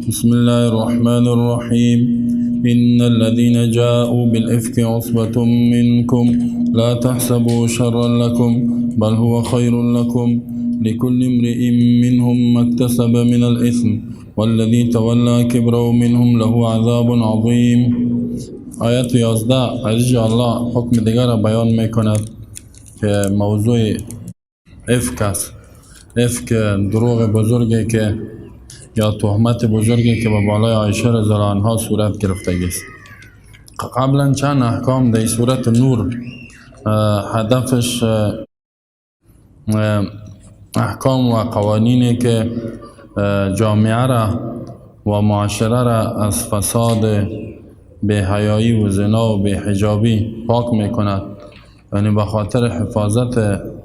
بسم الله الرحمن الرحيم. إن الذين جاءوا بالإفك عصبة منكم لا تحسبوا شرا لكم بل هو خير لكم لكل امرئ منهم ما اكتسب من الإثم والذي تولى كبره منهم له عذاب عظيم. آیت 11 عزیز الله حکم دیگر را بیان میکند که موضوع افک است. افک دروغ بزرگی که یا تهمت بزرگی که به بالای عایشه رضی الله عنها صورت گرفته است. قبلا چند احکام در سورت نور هدفش احکام و قوانینی که جامعه را و معاشره را از فساد بی‌حیایی و زنا و بی‌حجابی پاک میکند، یعنی به خاطر حفاظت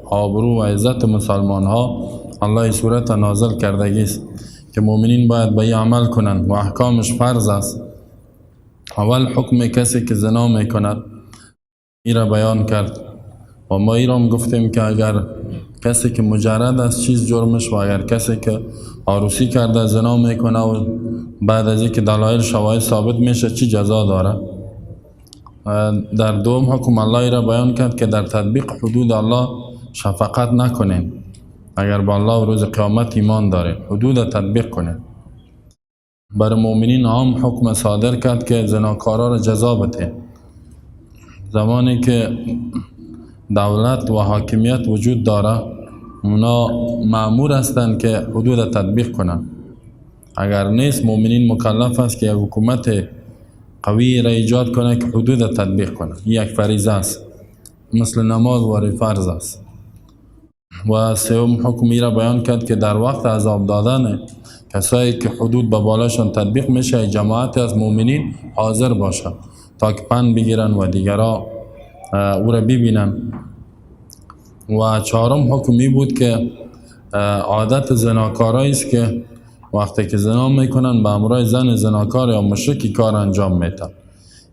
آبرو و عزت مسلمان ها الله صورت نازل کردگی است که مؤمنین باید به این عمل کنند و احکامش فرض است. اول حکم کسی که زنا میکند ای را بیان کرد و ما ای را هم گفتیم که اگر کسی که مجرد از چیز جرمش و اگر کسی که عروسی کرده زنا میکنه و بعد از اینکه دلایل شواهد ثابت میشه چی جزا داره. در دوم حکم الله را بیان کرد که در تطبیق حدود الله شفقت نکنین، اگر با الله و روز قیامت ایمان دارین حدود تطبیق کنین. بر مؤمنین عام حکم صادر کرد که زناکارا را جزا بده. زمانی که دولت و حاکمیت وجود داره اونا مأمور هستند که حدود تطبیق کنند. اگر نیست مؤمنین مکلف است که یک حکومت قوی را ایجاد کنه که حدود تطبیق کنه. این یک فریضه است، مثل نماز واری فرض است. و سوم حکمی را بیان کرد که در وقت عذاب دادن کسایی که حدود به بالاشان تطبیق میشه جماعت از مؤمنین حاضر باشند تا که پند بگیرن و دیگرا او را ببینن. و چهارم حکمی بود که عادت زناکارایی است که وقتی که زنا میکنن به همراه زن زناکار یا مشرکی کار انجام میدن.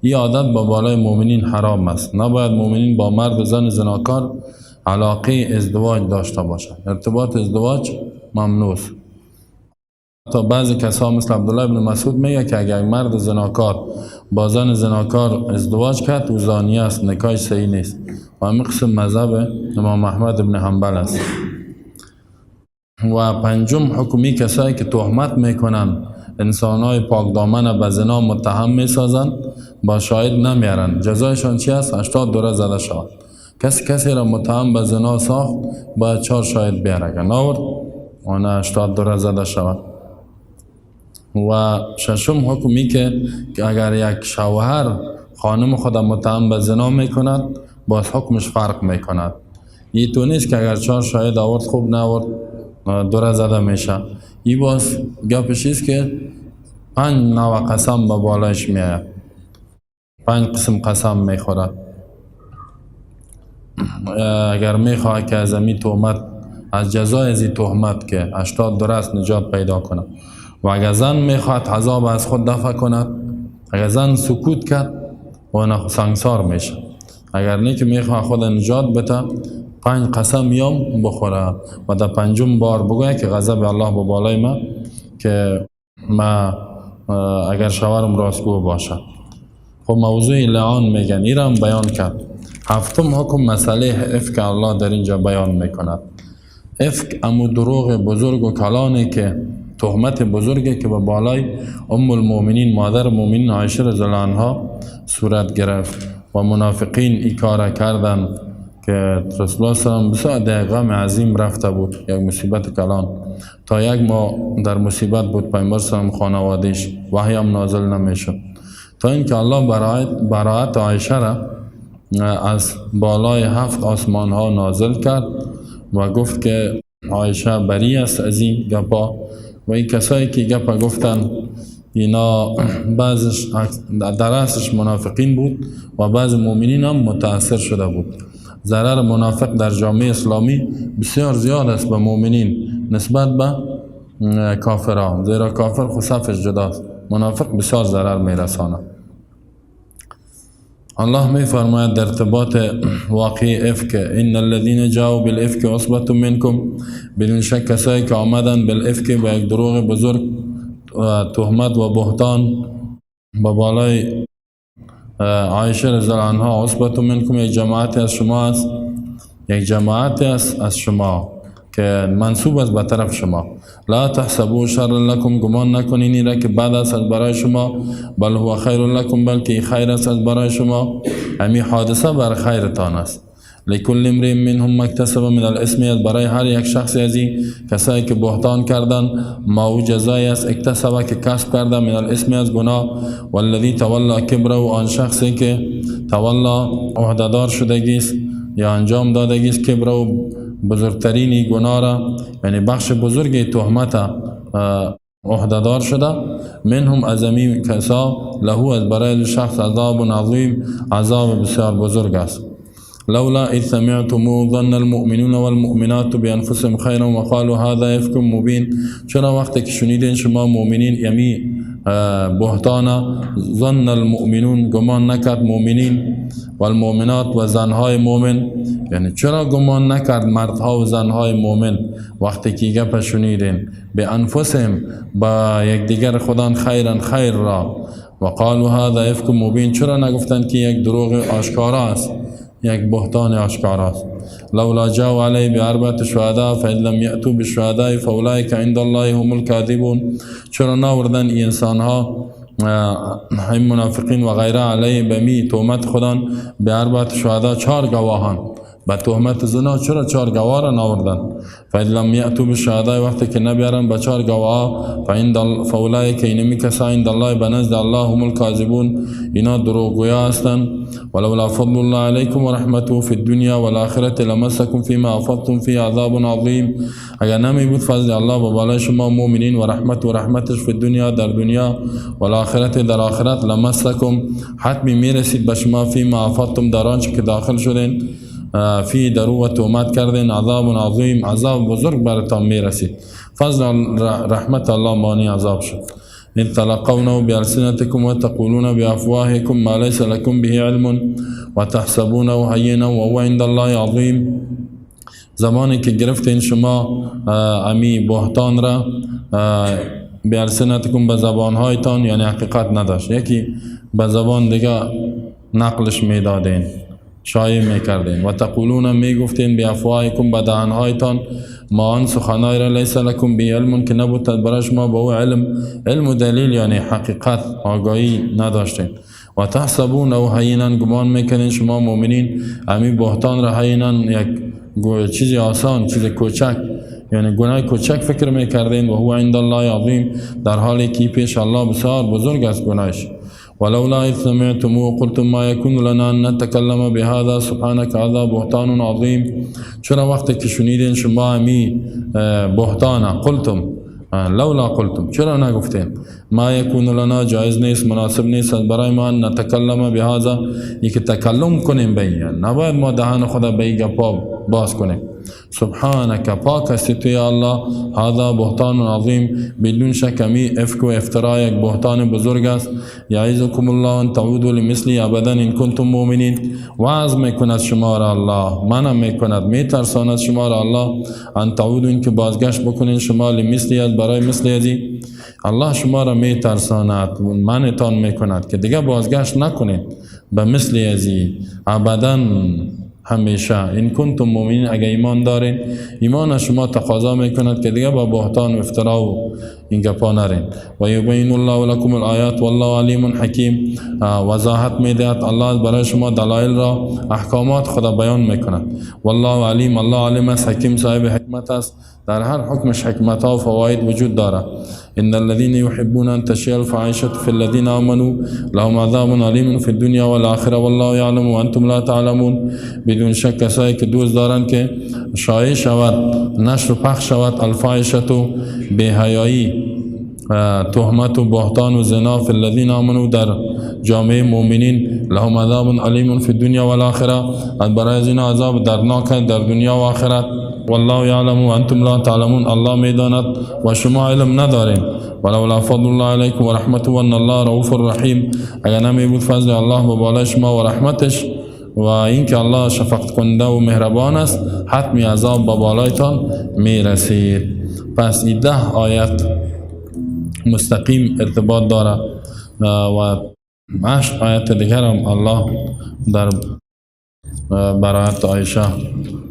این عادت با بالای مؤمنین حرام است. نباید مؤمنین با مرد و زن زناکار علاقه ازدواج داشته باشند. ارتباط ازدواج ممنوع است. تا بعضی کسا مثل عبدالله ابن مسعود میگه که اگر مرد زناکار با زن زناکار ازدواج کرد او زانیه است، نکاح صحیح نیست. و همین قسم مذهب امام احمد ابن حنبل است. و پنجم حکمی کسایی که تهمت میکنن انسانهای پاک دامن به زنا متهم میسازن با شاهد نمیارن، جزایشان چی است؟ 80 دوره زده شود. کسی را متهم به زنا ساخت باید 4 شاهد بیاره، اگر ناورد آن 80 دوره زده شود. و ششم حکمی که اگر یک شوهر خانم خود متهم به زنا میکند باز حکمش فرق میکند. این تو نیست که اگر 4 شاهد آورد خوب نآورد دوره زده میشه. این باز گپش است که 5 نوع قسم به بالایش میآید، 5 قسم قسم میخورد. اگر میخواد که از این تهمت، از جزای از این تهمت که 80 دوره است نجات پیدا کند، و اگر زن میخواد عذاب از خود دفع کند، اگر زن سکوت کرد و نه سنگسار میشه. اگر نه که میخواد خود نجات بده 5 قسم یام بخوره و در 5 بار بگوید که غضب الله به بالای ما که ما اگر شوهرم راستگو باشد. خب موضوع لعان میگن این را هم بیان کرد. هفتم حکم مسئله افک الله در اینجا بیان میکند. افک امو دروغ بزرگ و کلانه که تهمت بزرگی که به بالای ام المؤمنین مادر مؤمنین عایشه رضی الله عنها صورت گرفت و منافقین ای کار کردن که رسول الله صلی الله علیه و بسیار در غم عظیم رفته بود، یک مصیبت کلان، تا یک ماه در مصیبت بود پیامبر صلی الله علیه و خانوادهش، وحی هم نازل نمیشد، تا اینکه الله برائت عایشه را از بالای 7 آسمان ها نازل کرد و گفت که عایشه بری است از این گپا. و این کسایی که گپا گفتن اینا بعضش در اصلش منافقین بود و بعض مؤمنین هم متاثر شده بود. ضرر منافق در جامعه اسلامی بسیار زیاد است به مؤمنین نسبت به کافران، زیرا کافر خود صفش جداست، منافق بسیار ضرر میرساند. الله میفرماید در ارتباط واقع افک، ان الذين جاءوا بالافک عصبة منکم، بدون شک کسایی که آمدن بالافک با یک دروغ بزرگ تهمت و بهتان به بالای عایشه رضی الله عنها. عصبة منکم یک جماعت از شما است، یک جماعت است از شما که منسوب است به طرف شما. لا تحسبوا شر لکم، گمان نکنین را که بد است از برای شما، بل هو خیر لکم، بلکه خیر است از برای شما. امی حادثه بر خیرتان است. لکل امرئ منهم ما اکتسب من الاثم، از برای هر یک شخص از این کسایی که بهتان کردن ما او جزای است، اکتسب که کسب کرده، من الاثم از گناه. والذی تولا کبره، آن شخصی که تولا عهدهدار شدگی است یا انجام دادگی است، کبره و بزرگترین گناه را، یعنی بخش بزرگ تهمت عهدهدار شده. منهم از امی کسا، له از برای شخص عذاب عظیم، عذاب بسیار بزرگ است. لولا اذ سمعتموه ظن المؤمنون والمؤمنات بانفسهم خیرا وقالوا هذا افک مبین. چرا وقتی که شنیدین شما مؤمنین یمی بهتان، ظن المؤمنون گمان نکرد مؤمنین والمؤمنات و زنهای مؤمن، یعنی چرا گمان نکرد مردها و زنهای مؤمن وقتی که گپ شنیدین، به انفسهم با یکدیگر خودان خیرا خیر را، وقالوا هذا افک مبین، چرا نگفتند که یک دروغ آشکارا است، یک بهتان آشکار است. لولا جاءوا علیه باربعة شهداء فإن لم یأتوا بالشهداء فاولئک عند الله هم الكاذبون. چرا ناوردن این انسان ها هم منافقین و غیره علیه به می تهمت خودان به اربعة شهداء، چهار گواهان به تهمت زنا، چرا چهار گواه را ناوردن؟ فإن لم یأتوا بالشهداء، وقتی که نبیارن به چهار گواه، فاولئک اینمی کسا عند الله به نزد الله هم الکاذبون، اینا دروغگویا هستند. ولولا فضل الله علیکم و رحمته فی الدنیا والآخرة لمسکم فیما افضتم فیه عذاب عظیم. اگر نمی بود فضل الله به بالای شما مؤمنین و رحمت و رحمتش فی الدنیا در دنیا والآخرة در آخرت، لمسکم حتمی میرسید به شما، فیما افضتم در آنچه که داخل شدین، فی درو و تهمت کردین، عذاب عظیم عذاب بزرگ براتان میرسید. فضل رحمت الله مانی عذاب شد. إذ تلقونه بألسنتكم وتقولون بأفواهكم ما ليس لكم به علم وتحسبونه هينا وهو عند الله عظیم. زمانی که گرفتین شما امی بهتان را بألسنتكم به زبانهایتان، یعنی حقیقت نداشت، یکی به زبان دیگه نقلش میدادین، شایع میکردین، و تقولون میگفتین بأفواهکم به دهانهایتان، ما آن سخنهای را لیس لکم به علم که نبود برای شما به او علم، علم و دلیل یعنی حقیقت آگاهی نداشتین. و تحسبونه هینا گمان میکنین شما مؤمنین امی بهتان را هینا یک چیزی آسان، چیز کوچک، یعنی گناه کوچک فکر میکردین، و هو عند الله عظیم در حالی که پیش الله بسیار بزرگ است گناهش. ولولا اذ سمعتموه قلتم ما يكون لنا ان نتكلم بهذا سبحانك هذا بهتان عظیم. چرا وقتی که شنیدین شما امی بهتان، قلتم لولا قلتم چرا نگفتین ما يكون لنا جایز نیست، مناسب نیست برای ما ان نتکلم بهذا یکی تکلم کنیم به این، نباید ما دهان خود به این گپا باز کنیم. سبحانك پاک هستی تو یا الله، هذا بهتان عظیم بدون شک امی افک و افترا یک بهتان بزرگ است. یعظکم الله ان تعودوا لمثله ابدا ان کنتم مؤمنین. وعظ میکند شما را الله، منع میکند، میترساند شما را الله، ان تعودوا این که بازگشت بکنین شما لمثله از برای مثل ازی. الله شما را میترساند، منعتان میکند که دیگه بازگشت نکنید به مثل ازی ابدا، همیشه. این کنتم مؤمنین اگه ایمان دارین، ایمان از شما تقاضا میکند که دیگه با بهتان و افترا و این گپا نرین. و یبین الله لکم الآیات والله علیم حکیم. وضاحت میدهد الله برای شما دلایل را، احکامات خدا بیان میکند. والله علیم، الله عالم است، حکیم صاحب حکمت است، در هر حکمش حکمت ها و فواید وجود دارد. ان الذين يحبون ان تشيع الفاحشه في الذين امنوا لهم عذاب الیم في الدنيا والآخرة والله يعلم وانتم لا تعلمون. بدون شک کسایی که دوست دارند که شایع شود، نشر و پخش شود الفاحشه بی‌حیایی، تهمت و بهتان و زنا فی الذین آمنوا در جامعه مؤمنین، لهم عذاب الیم فی الدنیا والآخرة، برای از اینا عذاب دردناک در دنیا و آخرت. والله یعلم و انتم لا تعلمون، الله میداند و شما علم ندارین. ولولا فضل الله علیکم و رحمته و ان الله رؤوف رحیم. اگر نمی بود فضل الله به بالای شما و رحمتش و اینکه الله شفقت کننده و مهربان است، حتمی عذاب به بالایتان میرسید. پس این 10 آیت مستقیم ارتباط داره و 8 آیت دیگر هم الله در برائت عایشه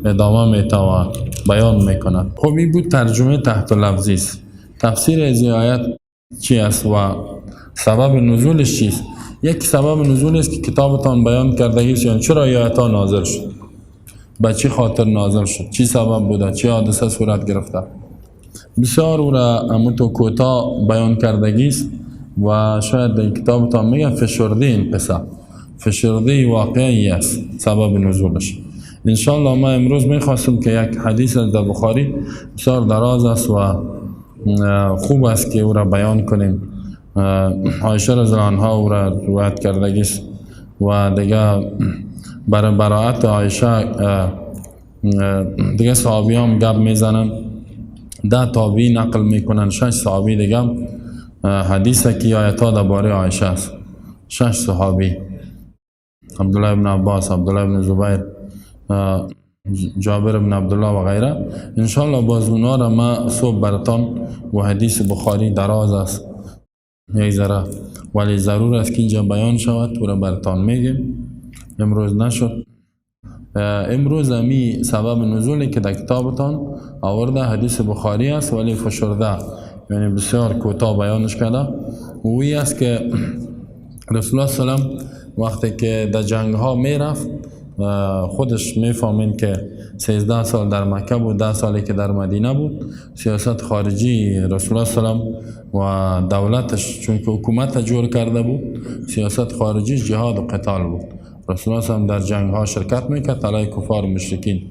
ادامه میته و بیان میکنه. خب این بود ترجمه تحت لفظی است. تفسیر از این آیت چی است و سبب نزولش چیست؟ یک سبب نزول است که کتابتان بیان کرده است، یعنی چرا آیت ها نازل شد، به چی خاطر نازل شد، چی سبب بوده، چی حادثه صورت گرفته. بسیار او را اموتو کوتاه بیان کردگی است و شاید در کتابتان میگه فشرده این قصه، فشرده واقعی است سبب نزولش. انشالله ما امروز میخواستم که یک حدیث از در بخاری بسیار دراز است و خوب است که او را بیان کنیم. عایشه رضی الله عنها او را روایت کردگی است و دیگه برای براعت عایشه دیگه صحابی هم گپ میزنن، 10 تابعی نقل میکنن، 6 صحابی دیگه حدیث که آیت ها درباره عایشه است. 6 صحابی، عبدالله ابن عباس، عبدالله ابن زبیر، جابر ابن عبدالله و غیره. انشالله باز اونا را ما صبح براتان و حدیث بخاری دراز است یک ذره، ولی ضرور است که اینجا بیان شود، او را براتان میگیم. امروز نشد. امروز امی سبب نزولی که در کتابتان آورده حدیث بخاری است ولی فشرده، یعنی بسیار کوتاه بیانش کرده. اوی است که رسول الله صلی الله علیه و سلم وقتی که در جنگ ها میرفت خودش میفهمین که 13 سال در مکه بود، 10 سالی که در مدینه بود. سیاست خارجی رسول الله صلی الله علیه و سلم و دولتش، چون که حکومت جور کرده بود، سیاست خارجی جهاد و قتال بود. رسول الله صلی الله علیه و سلم در جنگ ها شرکت میکرد علیه کفار و مشرکین.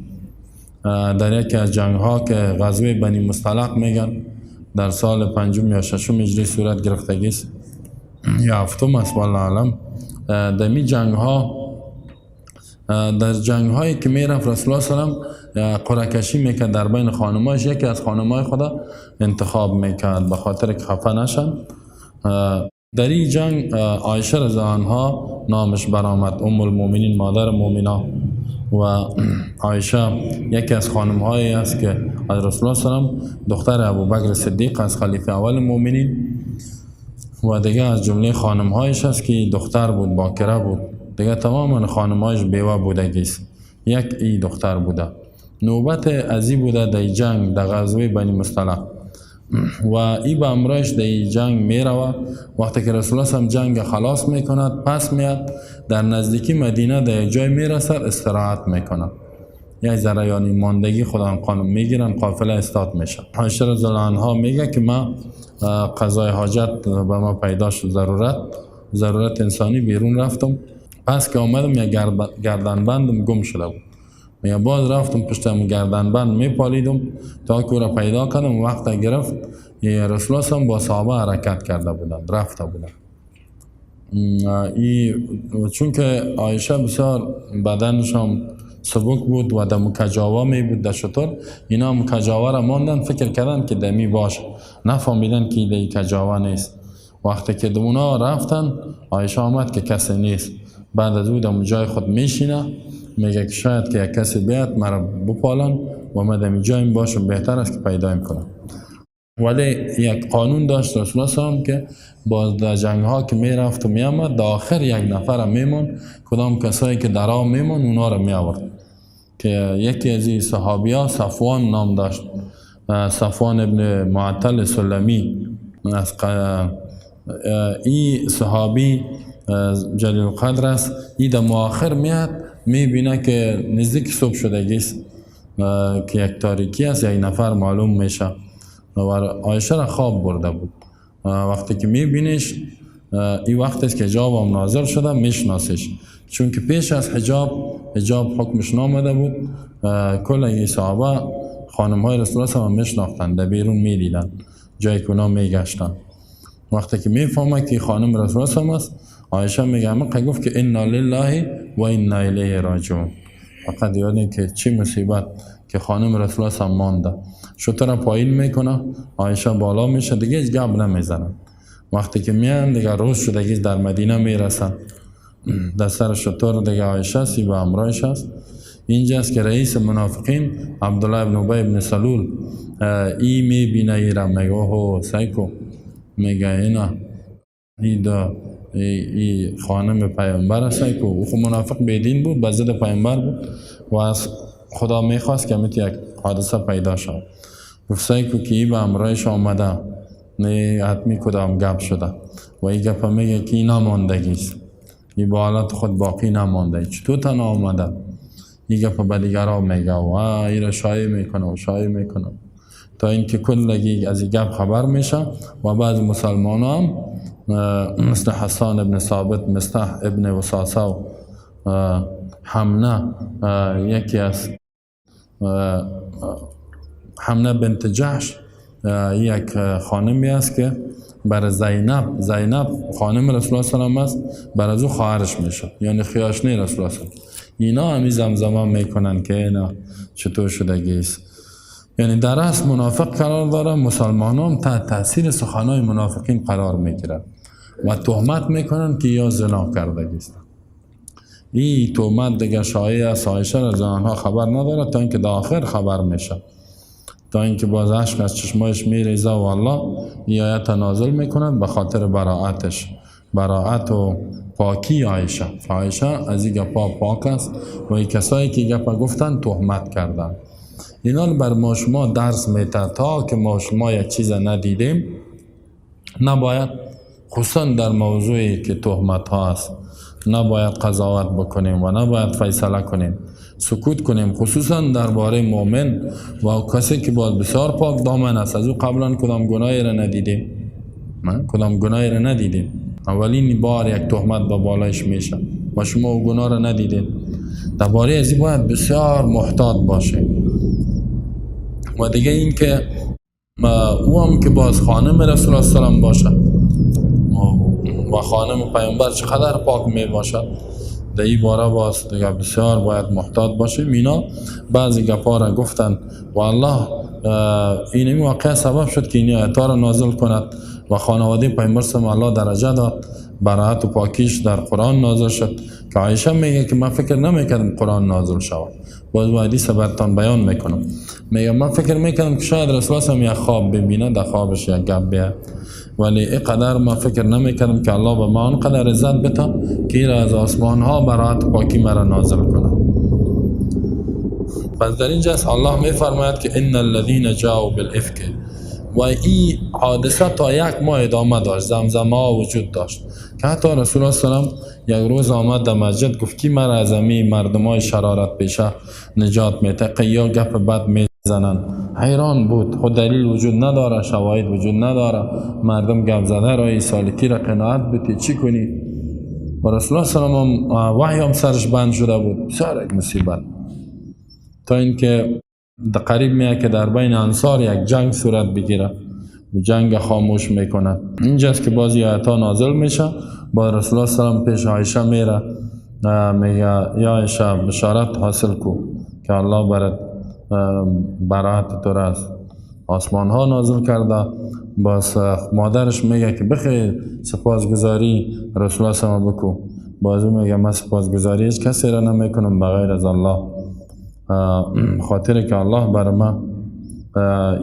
در یکی از جنگ ها که غزوه بنی مصطلق میگن در سال 5 یا 6 هجری صورت گرفتگی است یا 7 است والله اعلم. در می جنگ ها، در جنگ هایی که میرفت رسول الله صلی الله علیه و سلم قرعه کشی میکرد در بین خانماش، یکی از خانمای خدا انتخاب میکرد به خاطر که خفه نشن. در این جنگ عایشه رضی الله عنها نامش برآمد، ام المؤمنین، مادر مؤمنان. و عایشه یکی از خانم هایی است که از رسول الله صلی الله علیه و سلم دختر ابوبکر صدیق از خلیفه اول مؤمنین و دیگه از جمله خانم هایش است که دختر بود، باکره بود. دیگه تماما خانم هایش بیوه بودگی است، یک ای دختر بوده. نوبت ازی بوده در جنگ در غزوه بنی مصطلق و ای به امرایش در جنگ میروه. وقتی که رسول الله صلی جنگ خلاص میکند پس میاد در نزدیکی مدینه در یک جای میرسد استراحت میکند، یک ذره یعنی ماندگی خدا قانون میگیرن، قافله استاد میشه. عایشه رضی الله عنها میگه که ما قضای حاجت به ما پیدا شد، ضرورت انسانی، بیرون رفتم. پس که آمدم یک گردنبندم گم شده بود، میگه باز رفتم پشتم گردنبند میپالیدم تا که او را پیدا کردم. وقت گرفت رسول الله با صحابه حرکت کرده بودند، رفته بودند. چون که عایشه بسیار بدنشان سبک بود و در مکجاوه می بود در شتر، اینا مکجاوه را ماندن، فکر کردن که دمی باشه، نفهمیدن که دی کجاوه نیست. وقتی که اونا رفتن عایشه آمد که کسی نیست. بعد از او در جای خود میشینه، میگه که شاید که یک کسی بیاد مرا بپالن و ما در جایم باشم، بهتر است که پیدایم کنم. ولی یک قانون داشت رسول الله صلی الله علیه و سلم که باز در جنگ ها که میرفت و میامد در آخر یک نفر میمون، کدام کسایی که در آب میمون اونا را میآورد که یکی از این صحابی ها صفوان نام داشت، صفوان ابن معطل سلمی. از این صحابی جلیل القدر است. این در مؤخر میاد میبینه که نزدیک صبح شدگی است که یک تاریکی است، یک نفر معلوم میشه و عایشه را خواب برده بود. وقتی که میبینیش این وقت است که حجاب هم نازل شده، میشناسش، چون که پیش از حجاب حکمش نامده بود. کل این صحابه خانم های رسول الله هم میشناختن، در بیرون میدیدن جایی که اونا میگشتن. وقتی که میفهمه که خانم رسول الله است، عایشه میگه همه گفت که انا لله و انا الیه راجعون. فقط یاد که چی مصیبت که خانم رسول الله هم مانده. شتر پایین میکنه، عایشه بالا میشه، دیگه هیچ گپ نمیزنه. وقتی که میان دیگه روز شدگی در مدینه میرسن، در سر شتر دیگه عایشه است و همراهش است. اینجاست که رئیس منافقین عبدالله ابن ابی ابن سلول ای میبینه ایرا، میگه اوه سیکو میگه اینا ای خانم پیامبر است که او منافق بیدین بود، به ضد پیامبر بود و از خدا میخواست که یک حادثه پیدا شد. گفت که ای به همراهش آمده، نه حتمی کدام گپ شده و این گپ میگه که این نماندگی است، این با حالت خود باقی نمانده، چطور تنها آمده؟ این گپ به دیگران میگه و این را شایع میکنه و شایع میکنه تا اینکه کلگی از این گپ خبر میشه و بعض مسلمان هم مثل حسان ابن ثابت، مصطح ابن وساسه و حمنه، یکی از حمنه بنت جحش یک خانمی است که بر زینب خانم رسول الله صلی الله علیه و است، بر از او خواهرش میشد، یعنی خیاشنی رسول الله صلی. اینا همی زمزمه میکنن که اینا چطور شدگی است. یعنی در اصل منافق قرار داره، مسلمانان تحت تاثیر سخنای منافقین قرار میگیرن و تهمت میکنن که یا زنا کردگی است. این تهمت دیگه شایع است، عایشه رضی الله عنها خبر نداره تا اینکه در آخر خبر میشه، تا اینکه باز اشک از چشمایش میریزه و الله این آیت نازل میکند به خاطر براعتش، براعت و پاکی عایشه. عایشه از این گپا پاک است و این کسایی که گپا گفتن تهمت کردن. اینا بر ما شما درس میده تا که ما شما یک چیز ندیدیم نباید، خصوصا در موضوعی که تهمت ها است، نباید قضاوت بکنیم و نباید فیصله کنیم، سکوت کنیم، خصوصا درباره مؤمن و کسی که باید بسیار پاک دامن است. از او قبلا کدام گناهی را ندیدیم، کدام گناهی را ندیدیم. اولین بار یک تهمت به بالایش میشه و شما او گناه را ندیدیم. درباره از این باید بسیار محتاط باشیم. و دیگه این که او هم که باز خانم رسول الله صلی الله علیه و باشه و خانم پیامبر چقدر پاک می باشد، در این باره باز دیگه بسیار باید محتاط باشیم. اینا بعضی گپا را گفتن و الله این واقعه سبب شد که این آیات را نازل کند و خانواده پیامبر صلی الله درجه داد، براعت و پاکیش در قرآن نازل شد که عایشه میگه که من فکر نمیکردم قرآن نازل شود. باز با حدیث براتان بیان میکنم. میگه من فکر میکردم که شاید رسول الله یک خواب ببینه، در خوابش یک گپ بیاد، ولی اینقدر من فکر نمیکردم که الله به من آنقدر عزت بده که را از آسمان ها براعت پاکی مرا نازل کنه. پس در اینجا الله میفرماید که ان الذين جاءوا بالافک، و این حادثه تا یک ماه ادامه داشت، زمزمه ها وجود داشت که حتی رسول الله صلی الله علیه و سلم یک روز آمد در مسجد گفت کی مرا از امی مردمای شرارت پیشه نجات میده، یا گپ بد میزنن. حیران بود، خود دلیل وجود نداره، شواهد وجود نداره، مردم گپ زده رای سالکی را قناعت بتی چی کنی؟ و رسول الله صلی الله علیه و سلم وحی هم سرش بند شده بود، بسیار یک مصیبت. تا اینکه در قریب میاد که در بین انصار یک جنگ صورت بگیره و جنگ خاموش میکنه. اینجاست که بعضی آیات نازل میشه. با رسول الله صلی الله علیه و پیش عایشه میره، میگه یا عایشه بشارت حاصل کو که الله برات براعت تو را از آسمان ها نازل کرده. باز مادرش میگه که بخیر سپاسگزاری رسول الله صلی الله علیه و بکو. باز میگه من سپاسگزاری هیچ کسی را نمیکنم بغیر از الله، خاطر که الله بر ما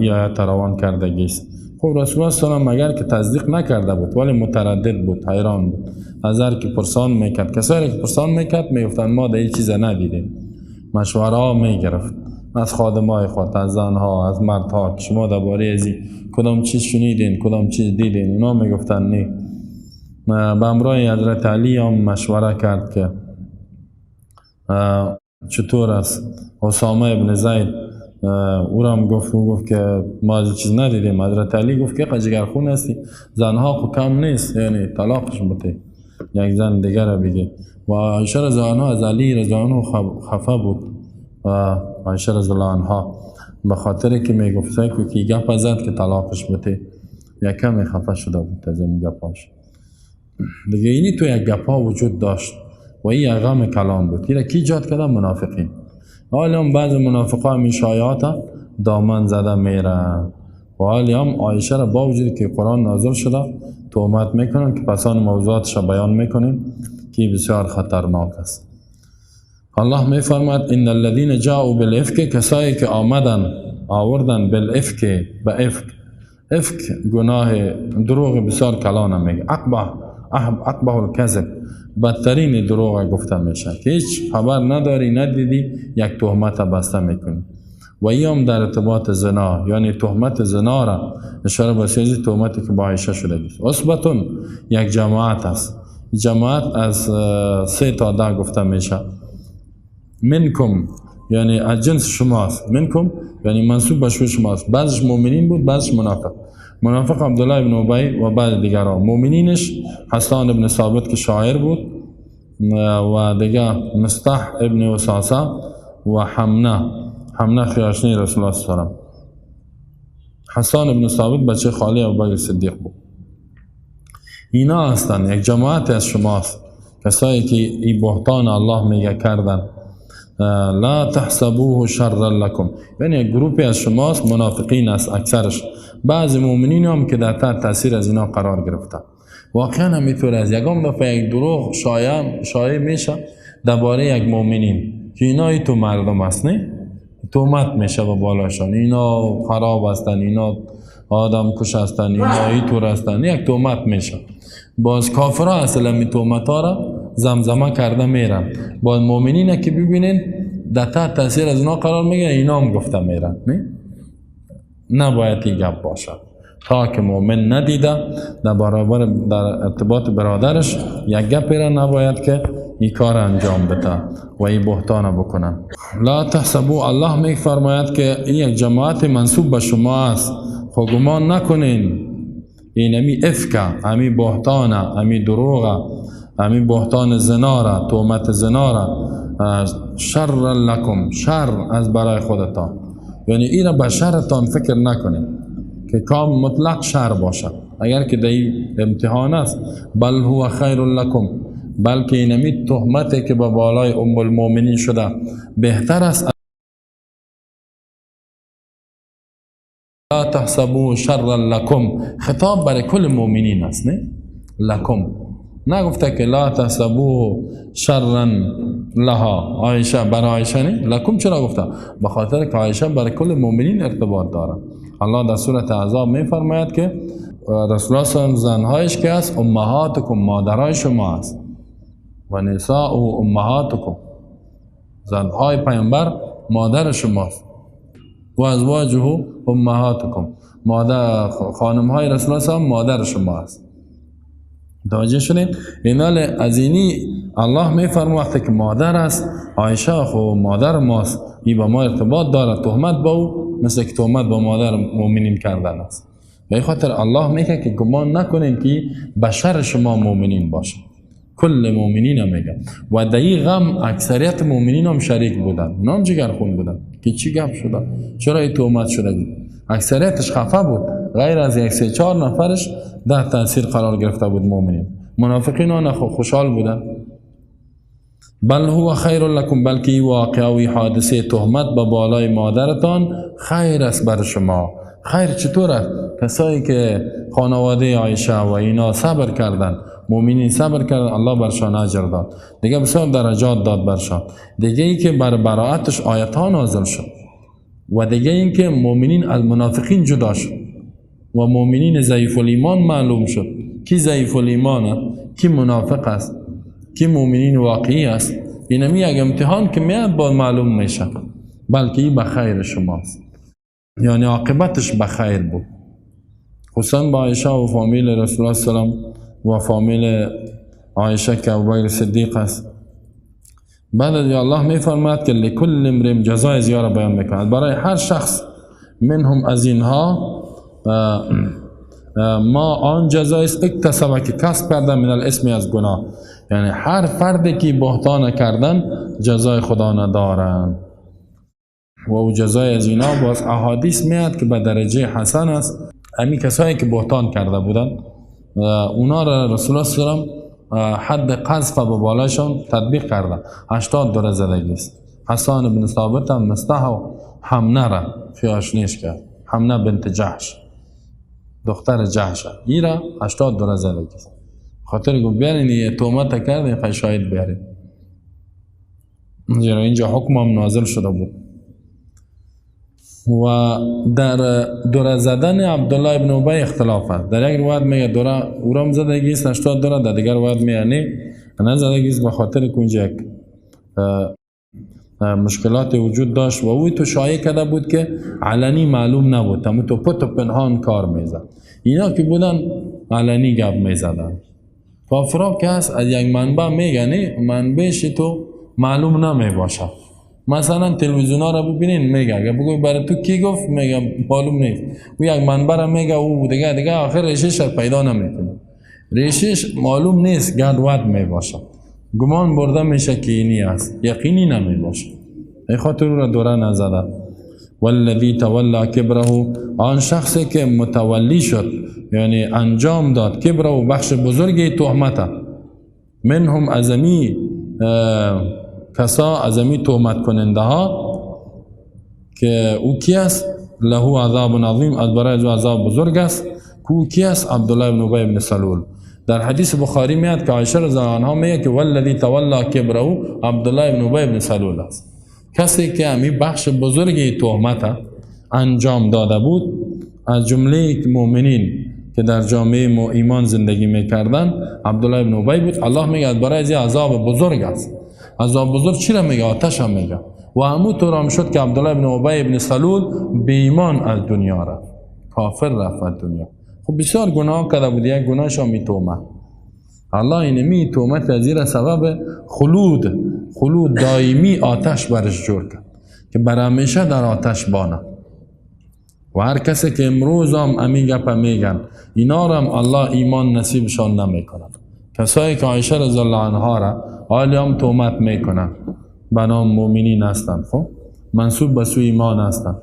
این آیت روان کردگی است. خب رسول الله صلی الله علیه و مگر که تصدیق نکرده بود، ولی متردد بود، حیران بود. از هر که پرسان میکرد، کسایی که پرسان میکرد میگفتن ما در این چیز ندیدیم. مشوره ها میگرفت از خادمای خود، از زنها، از مردها که شما درباره از کدام چیز شنیدین، کدام چیز دیدین. اونا میگفتن نه. به همراه حضرت علی هم مشوره کرد که چطور است. اسامه ابن زید او را هم گفت، او گفت که ما از چیز ندیدیم. حضرت علی گفت که جگرخون هستی، زنها خو کم نیست، یعنی طلاقش بده، یک زن دیگر را بگی. و عایشه رضی الله عنها از علی رضی الله عنه خفه بود و عایشه رضی الله عنها به خاطر که میگفت که گپ زد که طلاقش بده، یک کمی خفه شده بود از این گپاش دیگه. اینی تو یک گپا وجود داشت و این غم کلام بود. این کی ایجاد کرده؟ منافقین. حالا هم بعض منافقا هم شایعات دامن زده میرن و حالی هم عایشه را با وجود که قرآن نازل شده تهمت میکنن که پسان موضوعاتش بیان میکنیم که بسیار خطرناک است. الله میفرماد ان الذين جاءوا بالافک، کسایی که آمدن آوردن بالافک، به افک، افک گناه دروغ بسیار کلانه میگه. اقبح الکذب، بدترین دروغ گفته میشه که هیچ خبر نداری، ندیدی، یک تهمت بسته میکنی. و این در ارتباط زنا، یعنی تهمت زنا را اشاره به سیزی تهمتی که با عایشه شده است. عصبتون یک جماعت است، جماعت از 3 تا 10 گفته میشه. منکم یعنی از جنس شماست، منکم یعنی منسوب به شماست. بعضش مؤمنین بود، بعضش منافق. منافق عبدالله ابن ابی و بعد دیگران. مؤمنینش حسان ابن ثابت که شاعر بود و دیگه مصطح ابن وساسه و حمنه خیاشنی رسول الله صلی الله علیه و سلم. حسان ابن ثابت بچه خالی ابوبکر صدیق بود. اینا هستند، یک جماعت از شماست، کسایی که این بهتان الله میگه کردن. لا تحسبوه شرا لکم، یعنی یک گروپی از شماست، منافقین است اکثرش، بعض مؤمنین هم که در تحت تاثیر از اینا قرار گرفته. واقعا همینطور است. یکم دفعه یک دروغ شایع میشه درباره یک مؤمنین که اینا تو مردم است، نه تهمت میشه به بالاشان، اینا خراب هستن، اینا آدم کش هستن، اینا اینطور هستن، یک تهمت میشه. باز کافرها اصلا می تهمت ها را زمزمه کرده میرن. باز مؤمنین که ببینین در تحت تاثیر از اینا قرار میگیرن، اینا هم گفته میرن. نه نباید این گپ باشد تا که مؤمن ندیده در برابر در ارتباط برادرش یک گپی را نباید که این کار انجام بده و این بهتان بکنن. لا تحسبوا، الله می فرماید که این یک جماعت منسوب به شما است، خو گمان نکنین این امی افکه، امی بهتانه، امی دروغه، امی بهتان زنا را، تهمت زنا را، شر لکم، شر از برای خودتان، یعنی این را به شرتان فکر نکنین که کام مطلق شر باشد، اگر که در این امتحان است. بل هو خیر لکم، بلکه اینمی تهمتی که به بالای ام المؤمنین شده بهتر است. لا تحسبوا شرا لکم، خطاب برای کل مؤمنین است، نه لکم، نگفته که لا تحسبوا شرا لها عایشه، برای عایشه نه، لکم چرا گفته؟ به خاطر که عایشه برای کل مؤمنین ارتباط داره. الله در سورة احزاب می فرماید که رسول الله صلی الله علیه و زنهایش که است امهاتکم، مادرای شما است، و نساء امهاتکم، زنهای پیامبر مادر شماست، و ازواجه امهاتکم، مادر خانمهای رسول الله صلی الله علیه و مادر شما است. متوجه شدین؟ اینال از اینی الله میفرماید وقتی که مادر است، عایشه خو مادر ماست، این با ما ارتباط داره، تهمت با او مثل که تهمت با مادر مؤمنین کردن است. به خاطر الله میگه که گمان نکنین که بشر شما مؤمنین باشه، کل مؤمنین هم میگه. و در این غم اکثریت مؤمنین هم شریک بودن، نام جگرخون بودن که چی گپ شده، چرا این تهمت شده. اکثریتش خفه بود، غیر از 1 3 4 نفرش در تاثیر قرار گرفته بود مؤمنین. منافقین ها خوشحال بودن. بل هو خیر لکم، بلکه این واقعه و حادثه تهمت به بالای مادرتان خیر است بر شما. خیر چطور است؟ کسایی که خانواده عایشه و اینا صبر کردن، مؤمنین صبر کردن، الله برشان اجر داد، دیگه بسیار درجات داد برشان. دیگه ای که بر براعتش آیت ها نازل شد، و دیگه این که مؤمنین از منافقین جدا شد و مؤمنین ضعیف الایمان معلوم شد کی ضعیف الایمان است، کی منافق است، کی مؤمنین واقعی است. اینمی یک امتحان که میاد با معلوم میشه، بلکه این به خیر شماست، یعنی عاقبتش به خیر بود. خصوصا با عایشه و فامیل رسول الله صلی الله علیه و و فامیل عایشه که ابوبکر صدیق است. بعد از الله میفرماید که لکل امرئ جزای زیاره بیان میکند برای هر شخص منهم از اینها ما آن جزای است اکتسبه که کسب کردن من الاسم از گناه، یعنی هر فردی که بهتان کردن جزای خدا ندارن. و او جزای از اینا باز احادیث میاد که به درجه حسن است. امی کسایی که بهتان کرده بودن اونا را رسول الله صلی الله علیه و حد قذف به بالایشان تطبیق کرده، 80 دوره زدگی است. حسان بن ثابت هم مصطح و حمنه را خیاشنیش کرد، حمنه بنت جحش، دختر جحش، ای را 80 دوره زدگی است. خاطر گفت بیارین یه تهمت کردین خیلی شاهد بیارین، زیرا اینجا حکم هم نازل شده بود. و در دوره زدن عبدالله ابن ابی اختلاف است. در یک روایت میگه دوره اورام زدگی است 80 دوره، در دیگر روایت میگه نه زدگی است، به خاطر که اونجا یک مشکلات وجود داشت و اوی تو شایع کرده بود که علنی معلوم نبود، تمو تو پت و پنهان کار میزد. اینا که بودن علنی گپ میزدن. کافرا که هست از یک منبع میگه، منبعش تو معلوم نمیباشد. مثلا تلویزیون ها را ببینین میگه، اگه بگوی برای تو کی گفت میگه معلوم نیست، او یک منبع را میگه او دیگه آخر ریشش را پیدا نمیکنه، ریشش معلوم نیست، گدود میباشد، گمان برده میشه که اینی است، یقینی نمیباشه. ای خاطر او را دوره نزده. والذی تولی کبره، آن شخصی که متولی شد یعنی انجام داد، کبره بخش بزرگی تهمته، منهم ازمی کسا، ازمی تهمت کننده ها که او کی است؟ له عذاب عظیم، از برای او عذاب بزرگ است. او کی است؟ عبدالله بن ابی بن سلول. در حدیث بخاری میاد که عایشه رضی الله عنها میگه که والذی تولی کبره عبدالله بن ابی بن سلول است. کسی که همی بخش بزرگی تهمت انجام داده بود از جمله مؤمنین که در جامعه ایمان زندگی میکردن، عبدالله بن ابی بود. الله میگه از برای عذاب بزرگ است. عذاب بزرگ چی را میگه؟ آتش هم میگه. و همون طور هم شد که عبدالله بن ابی بن سلول بی ایمان از دنیا رفت، کافر رفت از دنیا. خب بسیار گناه کرده بود، یک گناهش هم تهمت. الله اینمی تهمت از زیر سبب خلود دائمی آتش برش جور کرد که بر همیشه در آتش بانه. و هر کسی که امروز هم امی گپ میگن، اینا را هم الله ایمان نصیبشان نمیکند. کسایی که عایشه رضی الله عنها را حالی هم تهمت میکنن، به نام مؤمنین هستند، خب منسوب به سوی ایمان هستند،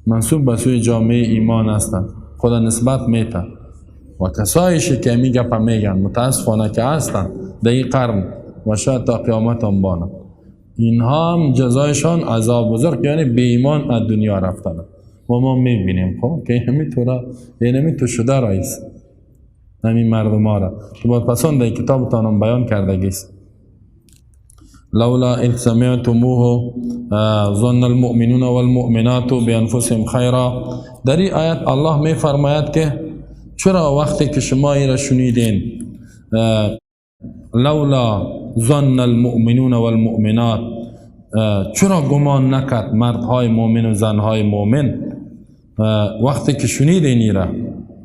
منسوب به سوی جامعه ایمان هستند، خدا نسبت میتن. و کسایش که می گپ میگن متاسفانه که هستند در این قرن و شاید تا قیامت هم بانند، اینها هم جزایشان عذاب بزرگ، یعنی بی ایمان از دنیا رفتن. و ما میبینیم خب که اینمی تو شده رئیس همین مردم ها را که باید پسان در کتابتان هم بیان کردگیست. لولا اذ سمعتموه ظن المؤمنون والمؤمنات بانفسهم خیرا. در این آیت الله می فرماید که چرا وقتی که شما ای را شنیدین، لولا ظن المؤمنون والمؤمنات، چرا گمان نکرد مردهای مؤمن و زنهای مؤمن وقتی که شنیدین ای را،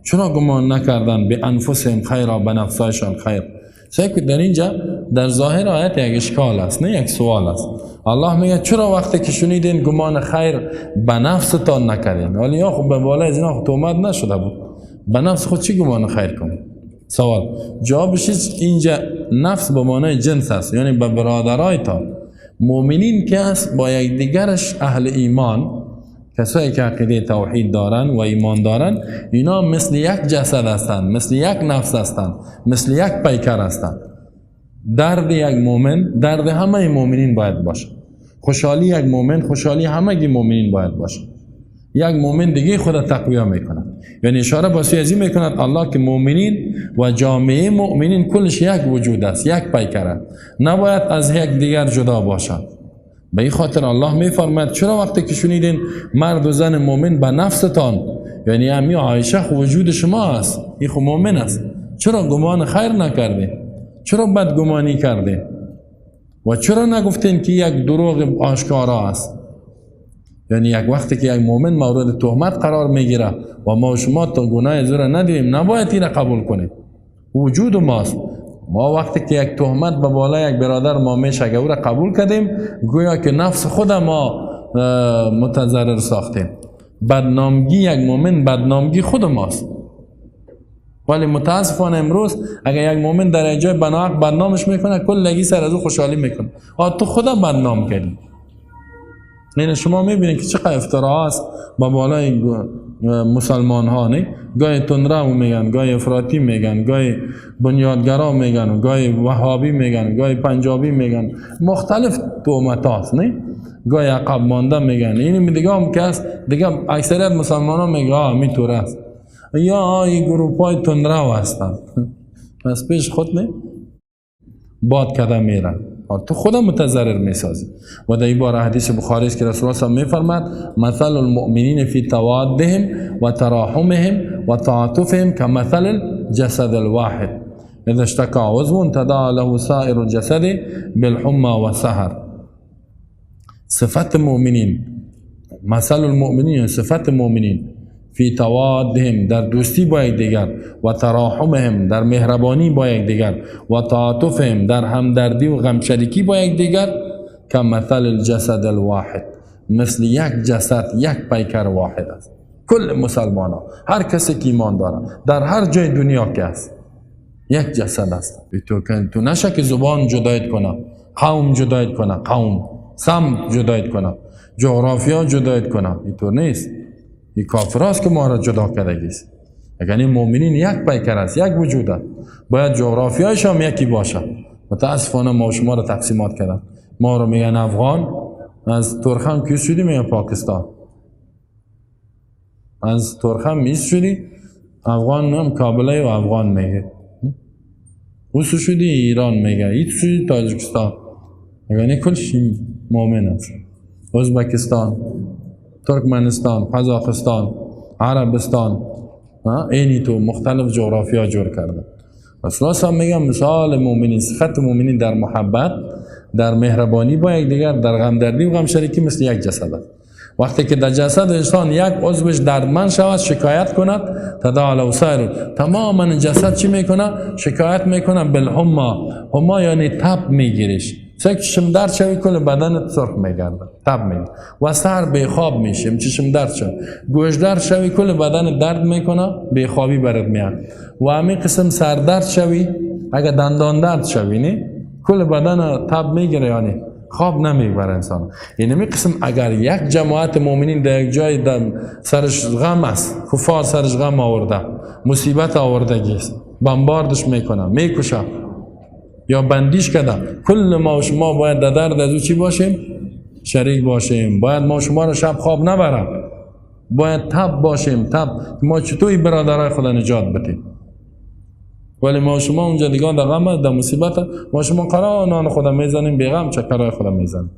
چرا گمان نکردن به انفسهم خیرا، به نفسایشان خیر. سعی در اینجا در ظاهر آیت یک اشکال است، نه یک سوال است. الله میگه چرا وقتی که شنیدین گمان خیر به نفستان نکردین؟ ولی یا خب به بالای از اینا تهمت نشده بود، به نفس خود چی گمان خیر کنید؟ سوال جوابش اینجا نفس به معنای جنس است، یعنی به برادرایتان مؤمنین که است با یکدیگرش اهل ایمان، کسایی که عقیده توحید دارن و ایمان دارن، اینا مثل یک جسد هستند، مثل یک نفس هستند، مثل یک پیکر هستند. درد یک مؤمن درد همه مؤمنین باید باشه، خوشحالی یک مؤمن خوشحالی همه مؤمنین باید باشه. یک مؤمن دیگه خود تقویه میکند، یعنی اشاره با سوی ازی میکند الله که مؤمنین و جامعه مؤمنین کلش یک وجود است، یک پیکر است، نباید از یک دیگر جدا باشند. به این خاطر الله میفرماید چرا وقتی که شنیدین مرد و زن مؤمن به نفستان، یعنی امی عایشه خو وجود شما است، این خو مؤمن است، چرا گمان خیر نکردین؟ چرا بدگمانی کردین؟ و چرا نگفتین که یک دروغ آشکارا است؟ یعنی یک وقتی که یک مؤمن مورد تهمت قرار میگیره و ما و شما تا گناه زور ندیم، نباید این قبول کنیم، وجود ماست. ما وقتی که یک تهمت به بالای یک برادر ما میشه، اگر او را قبول کردیم، گویا که نفس خود ما متضرر ساختیم. بدنامگی یک مؤمن بدنامگی خود ماست. ولی متاسفانه امروز اگر یک مؤمن در یک جای بناحق بدنامش میکنه، کلگی سر از او خوشحالی میکنه، آ تو خدا بدنام کردی. یعنی شما میبینید که چقدر افترا است با بالای مسلمان ها، نه؟ گاهی تندرو میگن، گاهی افراطی میگن، گاهی بنیادگرا میگن، گاهی وهابی میگن، گاهی پنجابی میگن، مختلف تهمت هاست، نه؟ گاهی عقب مانده میگن. این دیگه هم که است دیگه اکثریت مسلمان ها میگه آه میتور است، یا این گروپ های تندرو هستند، پس پیش خود نه باد کده میرن. تو خودم متضرر میسازی. و در این بار حدیث بخاری است که رسول الله صلی میفرماد مثل المؤمنین فی توادهم و تراحمهم و تعاطفهم كمثل الجسد الواحد اذا اشتكى عضو تداعى له سائر الجسد بالحمى والسهر. صفت مؤمنین، مثل المؤمنین، صفت مؤمنین فی توادهم، در دوستی با یکدیگر، و تراحمهم، در مهربانی با یکدیگر، و تعاطفهم، در همدردی و غمشریکی با یکدیگر، کمثل الجسد الواحد، مثل یک جسد، یک پیکر واحد است. کل مسلمان ها، هر کسی که ایمان داره در هر جای دنیا که است، یک جسد است. تو نشه که زبان جدایت کنه، قوم جدایت کنه، قوم سمت جدایت کنه، جغرافیا جدایت کنه، اینطور نیست. این کافر است که ما را جدا کرده است. اگر این مؤمنین یک پیکر است، یک وجود است، باید جغرافیایش هم یکی باشه. متاسفانه ما شما را تقسیمات کردن. ما را میگن افغان، از ترخم کی شدی میگن پاکستان، از ترخم میز شدی افغان هم کابلی و افغان میگه، اوسو شدی ایران میگه، ایت شدی تاجیکستان. یعنی کلش مؤمن است. ازبکستان، ترکمنستان، قزاقستان، عربستان، اینی تو مختلف جغرافیا جور کرده. رسول الله میگه مثال مؤمنین، صفت مؤمنین در محبت، در مهربانی با یکدیگر، در غمدردی و غمشریکی مثل یک جسد است. وقتی که در جسد انسان یک عضوش دردمند شود، شکایت کند، تداعی له سایر، تماما جسد چی میکنه؟ شکایت میکنه. بالحما، حما یعنی تب میگیریش، چه چشم درد شوی کل بدنت سرخ میگرده، تب میگیره و سر بیخواب میشیم، چشم درد شوی، گوش درد شوی کل بدن درد میکنه، بیخوابی برات میاد. و همین قسم سر درد شوی، اگه دندان درد شوی نه، کل بدن تب میگیره، یعنی خواب نمیبره انسان. یعنی می قسم اگر یک جماعت مؤمنین در یک جای سرش غم است، کفار سرش غم آورده، مصیبت آوردگی است، بمباردش میکنه، میکشه یا بندیش کرده، کل ما و شما باید در درد از او چی باشیم؟ شریک باشیم. باید ما شما رو شب خواب نبرم، باید تب باشیم، تب ما چطوری برادرای خدا نجات بدیم. ولی ما شما اونجا دیگه در غم، در مصیبت، ما شما قرار نان خدا میزنیم، بیغم چکرای خدا میزنیم،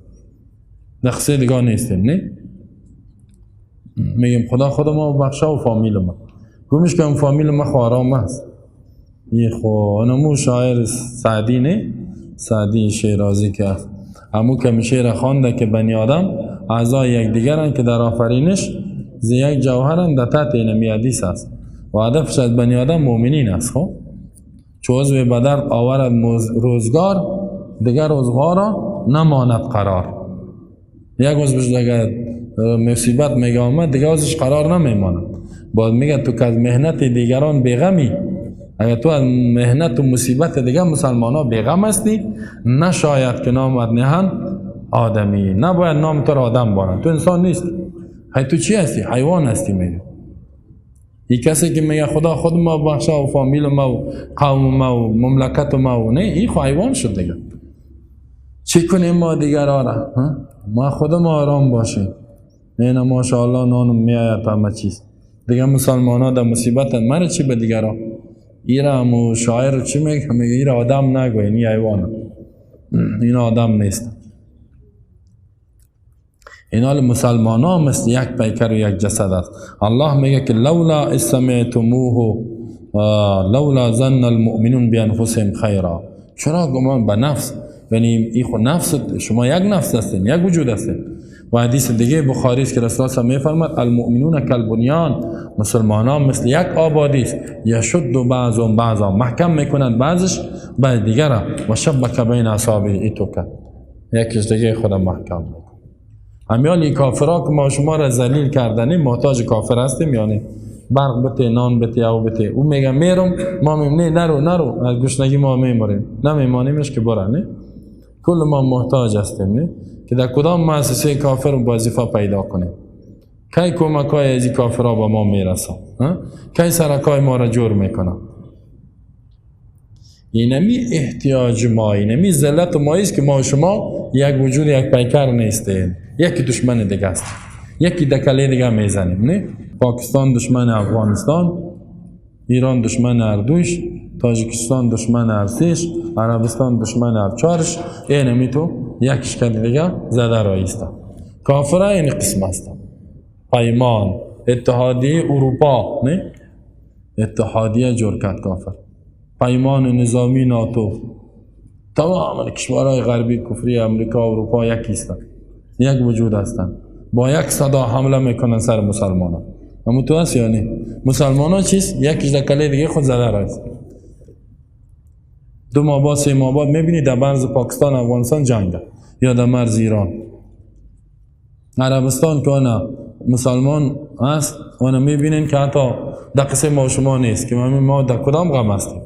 نقصه دیگه نیستیم. نه میگیم خدا خدا ما بخشا و فامیل ما، گمش که فامیل ما خو آرام است. یه خو انمو شاعر سعدی، نه سعدی شیرازی که همو که شعر خوانده که بنی آدم اعضای یکدیگرن که در آفرینش ز یک جوهرن، در تحت اینمی حدیث است و هدفش از بنی آدم مؤمنین است. خب چو عضو به درد آورد روزگار، دیگر عضوها را نماند قرار. یک عضوش دیگر مصیبت میگه آمد، دیگر عضوش قرار نمیماند. باز میگه تو که از محنت دیگران بیغمی، اگر تو از محنت و مصیبت دیگر مسلمان ها بیغم هستی، نشاید که نامت نهن آدمی، نباید نام تو را آدم بانند، تو انسان نیست. هی تو چی هستی؟ حیوان هستی. میگه این کسی که میگه خدا خود ما بخشا و فامیل ما و قوم ما و مملکت ما و نه، این خو حیوان شد دیگه. چی کنیم ما دیگر آره؟ ما خود ما آرام باشیم، نه ماشاءالله نانم میآید همه چیز دیگه. مسلمان ها در مصیبت من چی به دیگران؟ ایره همو شاعر چی میگه؟ میگه ایره آدم نگو، این حیوانه، این آدم نیست. این حال مسلمان ها مثل یک پیکر و یک جسد است. الله میگه که لولا اذ سمعتموه لولا ظن المؤمنون بانفسهم خیرا. چرا گمان به نفس؟ یعنی این خود نفس شما یک نفس هستین، یک وجود هستین. و حدیث دیگه بخاری است که رسول الله میفرماد المؤمنون کالبنیان، مسلمان ها مثل یک آبادی است، یشد بعضهم بعضا، محکم میکنند بعضش به دیگر، و شبک بین اصابعه، ایتو کرد یکیش دیگه خدا محکم میکنه. همیال کافرها که ما شما را ذلیل کردنی، محتاج کافر هستیم، یعنی برق بته، نان بته، او بته، او میگه میرم، ما میگیم نه نرو نرو، از گشنگی ما میمریم، نمیمانیمش که بره. نه کل ما محتاج هستیم، نه که در کدام مؤسسه کافر وظیفه پیدا کنیم، کی کمک های از کافرها با ما میرسه، کی سرکای ما را جور میکنه. اینمی احتیاج ما، اینمی ذلت ما است که ما و شما یک وجود یک پیکر نیستیم، یکی دشمن دیگه است، یکی دکله دیگه میزنیم. نه پاکستان دشمن افغانستان، ایران دشمن اردوش، تاجیکستان دشمن هر سیش، عربستان دشمن هر چارش، اینمی تو یکش که دیگه زده رایسته. کافره این قسم است. پیمان اتحادیه اروپا، نه؟ اتحادیه جور کرد کافر. پیمان نظامی ناتو. تمام کشورهای غربی کفری امریکا اروپا یکی هستند، یک وجود هستند، با یک صدا حمله میکنن سر مسلمانان. اما تو هست یا نه؟ مسلمان ها چیست؟ یکیش در کله دیگه خود زده راست. 2 ماه بعد 3 ماه بعد میبینی در مرز پاکستان افغانستان جنگ یا در مرز ایران. عربستان که آنها مسلمان هست، آنها میبینین که حتی در قصه ما شما نیست که ما در کدام غم هستیم.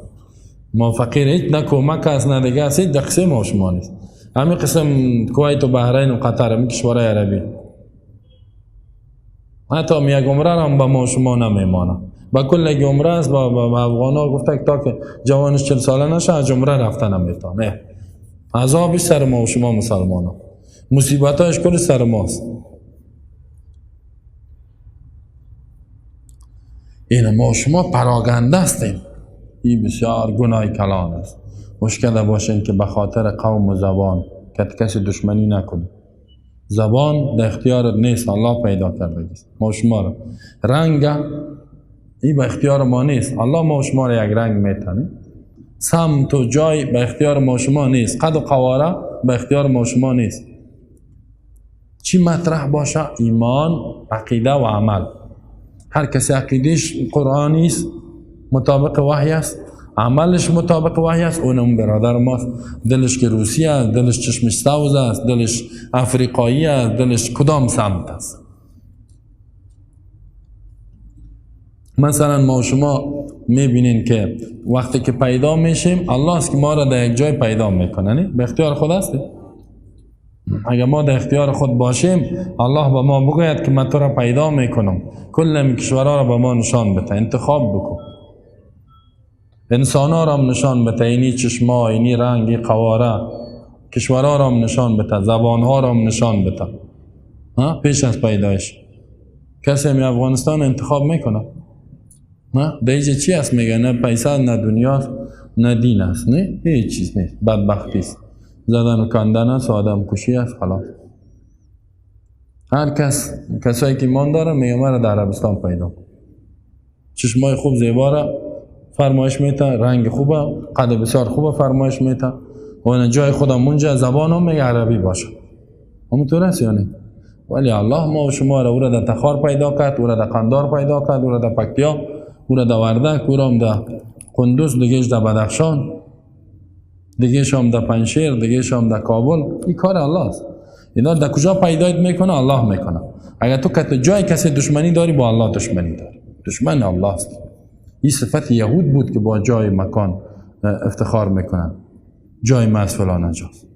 ما فقیر هیچ نه کمک است نه دیگه است، هیچ در قصه ما شما نیست. همین قسم کویت و بحرین و قطر، همین کشورهای عربی، حتی یک عمره هم به ما شما نمیمانه. با کل یک عمره است، با افغان ها گفته که تا که جوانش 40 ساله نشه از عمره رفته نمیتونه. عذابش سر ما و شما مسلمان ها، مصیبتاش کل سر ماست. این ما و شما پراگنده هستیم. این بسیار گناه کلان است. مشکل باشین که به خاطر قوم و زبان که کسی دشمنی نکنه. زبان در اختیارت نیست، الله پیدا کرده است ما شما را. رنگ این به اختیار ما نیست، الله ما شما را یک رنگ میتنه. سمت و جای به اختیار ما شما نیست، قد و قواره به اختیار ما شما نیست. چی مطرح باشه؟ ایمان، عقیده و عمل. هر کسی عقیدهش قرآنی است، مطابق وحی است، عملش مطابق وحی است، اونم برادر ماست. دلش که روسی است، دلش چشمش سبز است، دلش افریقایی است، دلش کدام سمت است. مثلا ما شما میبینین که وقتی که پیدا میشیم، الله است که ما را در یک جای پیدا میکنه، نه؟ به اختیار خود است. اگر ما در اختیار خود باشیم، الله به ما بگوید که من تو را پیدا میکنم، کل کشورها را به ما نشان بده، انتخاب بکن. انسان ها را هم نشان بده، اینی چشما، اینی رنگ، اینی قواره، کشورها را هم نشان بده، زبان ها را هم نشان بده. پیش از پیدایش کسی می افغانستان انتخاب میکنه؟ نه، دیگه چی است میگه؟ نه پیسه، نه دنیا، نه دین است، نه هیچ چیز نیست، بدبختی است، زدن و کندن است، آدم کشی است، خلاص. هر کس، کسایی که ایمان داره میگه مرا در عربستان پیدا کن. چشمای خوب زیبا را فرمایش میته، رنگ خوبه، قد بسیار خوبه فرمایش میته، و جای خودم اونجا، زبانم میگه عربی باشه. همونطور است یا نه؟ ولی الله ما و شما را او را در تخار پیدا کرد، او را در قندار پیدا کرد، او را در پکتیا، او را در وردک، او را هم در قندوز، دیگهش در بدخشان، دیگهش هم در پنجشیر، دیگهش هم در کابل. این کار الله است. اینا در کجا پیدایت میکنه؟ الله میکنه. اگر تو که جای کسی دشمنی داری، با الله دشمنی داری، دشمن الله است. این صفت یهود بود که با جای مکان افتخار میکنن، جای ما از فلان جاست،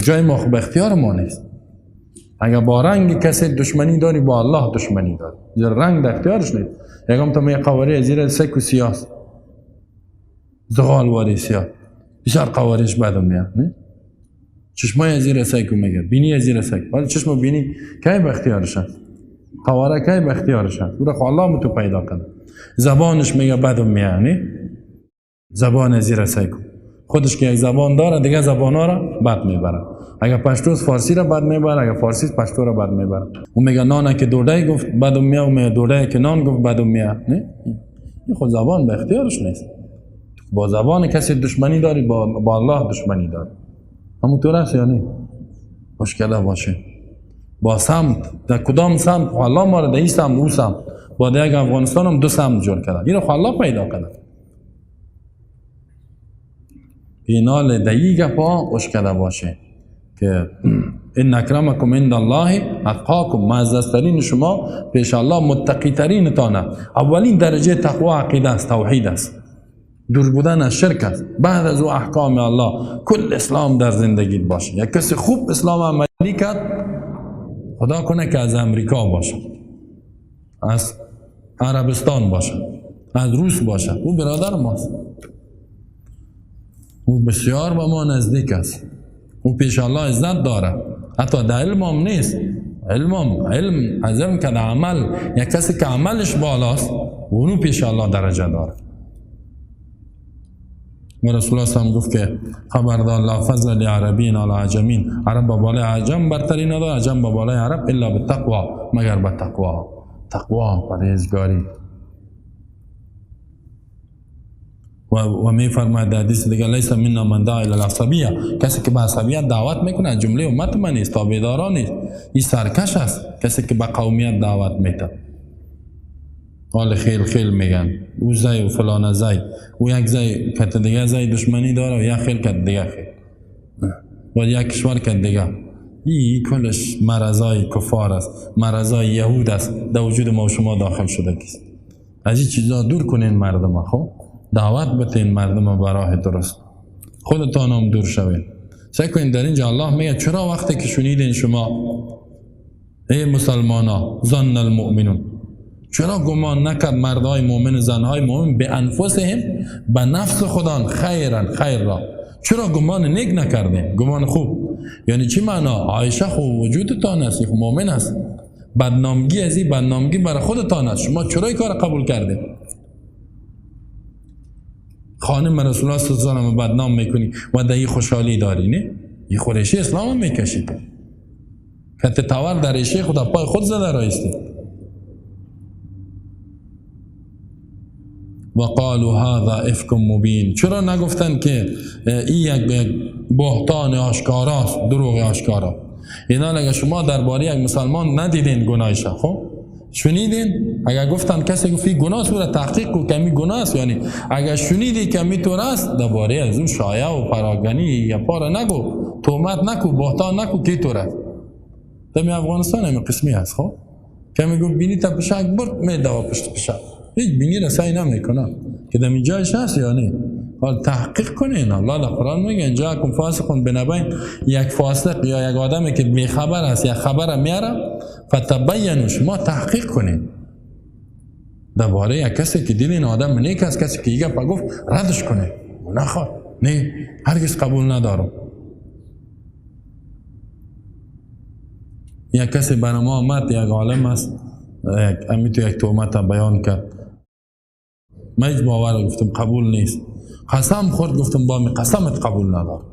جای ما خب اختیار ما نیست. اگر با رنگ کسی دشمنی داری، با الله دشمنی داری، زیرا رنگ در اختیارش نیست. یکم تا می قواری زیر سک و سیاه، زغال واری سیاه، بسیار قواریش بدم میاد، نه؟ چشمای زیر سک میگه، بینی زیر سک، ولی چشم بینی کی به اختیارش است؟ قواره کی به اختیارش است؟ او را الله متو پیدا کنه. زبانش میگه بدم میاد، نه؟ زبان زیر سک، خودش که یک زبان داره، دیگه زبان‌ها را بد میبره. اگر پشتوز فارسی را بد میبره، اگر فارسی پشتو را بد میبره. او میگه نانه که دوده گفت بدم میاد، او میگه دوده که نان گفت بدم میاد. نه، این خود زبان به اختیارش نیست. با زبان کسی دشمنی داری، با الله دشمنی داری. همونطور است یا نه؟ مشکل باشه. با سمت، در کدام سمت؟ الله ما را در این سمت، او سمت. با در یک افغانستان هم دو سمت جور کردن. این را الله پیدا کرده. اینال دایی گپا مشکل باشه که ان اکرمکم عند الله اتقاکم، معززترین شما پیش الله متقی ترین تانه. اولین درجه تقوا عقیده است، توحید است، دور بودن از شرک است. بعد از او احکام الله، کل اسلام در زندگیت باشه. یک کسی خوب اسلام عملی کرد، خدا کنه که از امریکا باشه، از عربستان باشه، از روس باشه، او برادر ماست، او بسیار به ما نزدیک است، او پیش الله عزت داره. حتی در علم هم نیست، علم از علم که در عمل، یک کسی که عملش بالاست اونو پیش الله درجه داره. و رسول الله هم گفت که خبردار لا فضل لعربین علی عجمین، عرب به بالای عجم برتری نداره، عجم به بالای عرب الا بالتقوا، مگر به تقوا. تقوا پرهیزگاری. و می فرماید در حدیث دیگه لیس منا من دعا الی العصبیه، کسی که به عصبیت دعوت میکنه جمله امت من نیست، تابعداران نیست، این سرکش است کسی که به قومیت دعوت میده. حال خیل خیل میگن او زی و فلان زی، او یک زی کت دیگه زی دشمنی داره و یک خیل کت دیگه خیل و یک کشور کت دیگه. این کلش مرضای کفار است، مرضای یهود است، در وجود ما و شما داخل شده کیست. از این چیزا دور کنین مردم، خب دعوت بتین مردم به راه درست، خودتان هم دور شوین. سعی کنین در اینجا الله میگه چرا وقتی که شنیدین شما ای مسلمانا ظن المؤمنون، چرا گمان نکرد مردای مؤمن و زنهای مؤمن به انفسهم، به نفس خودان خیرا، خیر را چرا گمان نیک نکردین، گمان خوب. یعنی چی معنا؟ عایشه خوب وجودتان است، مؤمن است، بدنامگی از این بدنامگی برای خودتان است، شما چرا این کار قبول کردین؟ خانم رسول الله صلی الله علیه و بدنام میکنی و در این خوشحالی داری، نه؟ این خورشی اسلام هم میکشی که تتور در ریشه خود پای خود زده رایستی. و قالوا هذا افک مبین، چرا نگفتن که این یک بهتان آشکاراست، دروغ آشکارا. اینا اگه شما درباره یک مسلمان ندیدین گناهش، خب شنیدین، اگر گفتن کسی گفت گناه است، او تحقیق کو کمی گناه است، یعنی اگر شنیدی کمی طور است، درباره از اون شایعه و پراگنی یا پارا نگو، تهمت نکو، بهتان نکو کی طور است. در افغانستان هم قسمی هست، خب کمی گفت بینی تا پشک برد می دوا پشت پشک، هیچ بینی را سعی نمیکنه که در اینجایش هست یا نه. حال تحقیق کنین. الله در قرآن میگه اینجا کن فاسقون بنبین، یک فاسق یا یک آدمی که بیخبر است یا خبر میاره، فتبینوا، شما تحقیق کنین درباره یک کسی که دیدین آدم نیک است، کسی که یه گفت ردش کنه، نخواد نه هرگز قبول ندارم. یک کسی برای ما آمد، یک عالم است، یک امی تو یک تهمت بیان کرد، من هیچ باور گفتم قبول نیست، قسم خورد، گفتم با می قسمت قبول ندارم.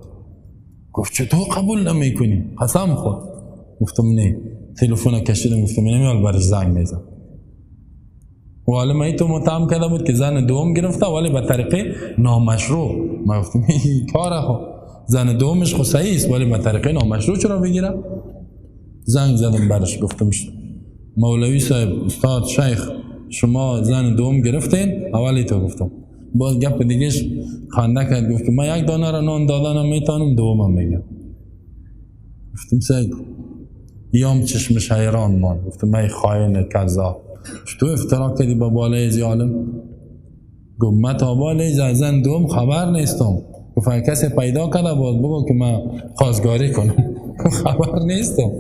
گفت چطور قبول نمی کنی؟ قسم خورد. گفتم نه. تلفن کشیدم، گفتم نمیال برش زنگ میزن. و عالم ای تو متهم کرده بود که زن دوم گرفته ولی به طریقه نامشروع. من گفتم این کاره، خب زن دومش خو صحیح است ولی به طریقه نامشروع چرا بگیره؟ زنگ زدم برش، گفتم مولوی صاحب، استاد، شیخ، شما زن دوم گرفتین؟ اولی تو گفتم. باز گپ دیگهش خنده کرد، گفت که من یک دانه را نان دادنم میتونم، دومم میگم. گفتم سگ یام چشمش حیران مان. گفتم من خاین کذاب، تو افترا کردی با بالای از عالم؟ گفت من تا بالای از زن دوم خبر نیستم. گفت اگه کسی پیدا کرده باز بگو که من خواستگاری کنم. خبر نیستم.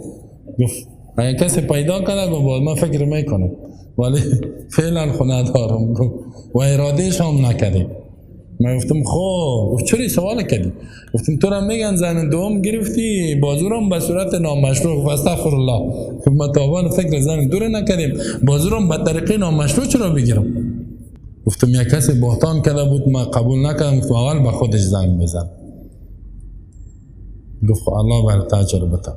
گفت اگه کسی پیدا کرده گفت باز من فکر میکنم، ولی فعلا خو ندارم. و ارادهش هم نکردیم. من گفتم خب. گفت چرا سوال کردی؟ گفتم تو را میگن زن دوم گرفتی، بازورم به صورت نامشروع. گفت استغفر الله. گفت ما تاوان فکر زن دور نکردیم، بازورم به طریقه نامشروع چرا بگیرم؟ گفتم یک کسی بهتان کرده بود من قبول نکردم. گفت اول به خودش زنگ بزن. گفت الله بر تجربه بده.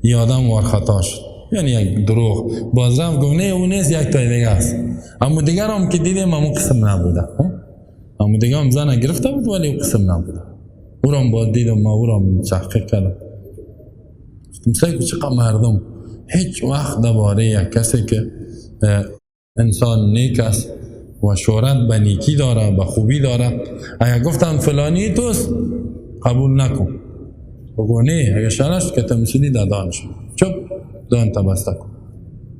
این آدم وار خطا شد، یعنی یک دروغ. باز رفت گفت نه اون نیست، یک تای دیگه است. اما دیگر هم که دیدیم همون قسم نبوده، اما دیگه هم زن گرفته بود ولی اون قسم نبوده. او را هم باز دیدم، ما او را هم تحقیق کردم. گفتم سعی کن چقدر مردم هیچ وقت درباره یک کسی که انسان نیک است و شهرت به نیکی داره، به خوبی داره، اگر گفتم فلانی توست قبول نکن، بگو نه، اگر شنشت که تمثیلی دادانش چپ دان تبسته کن،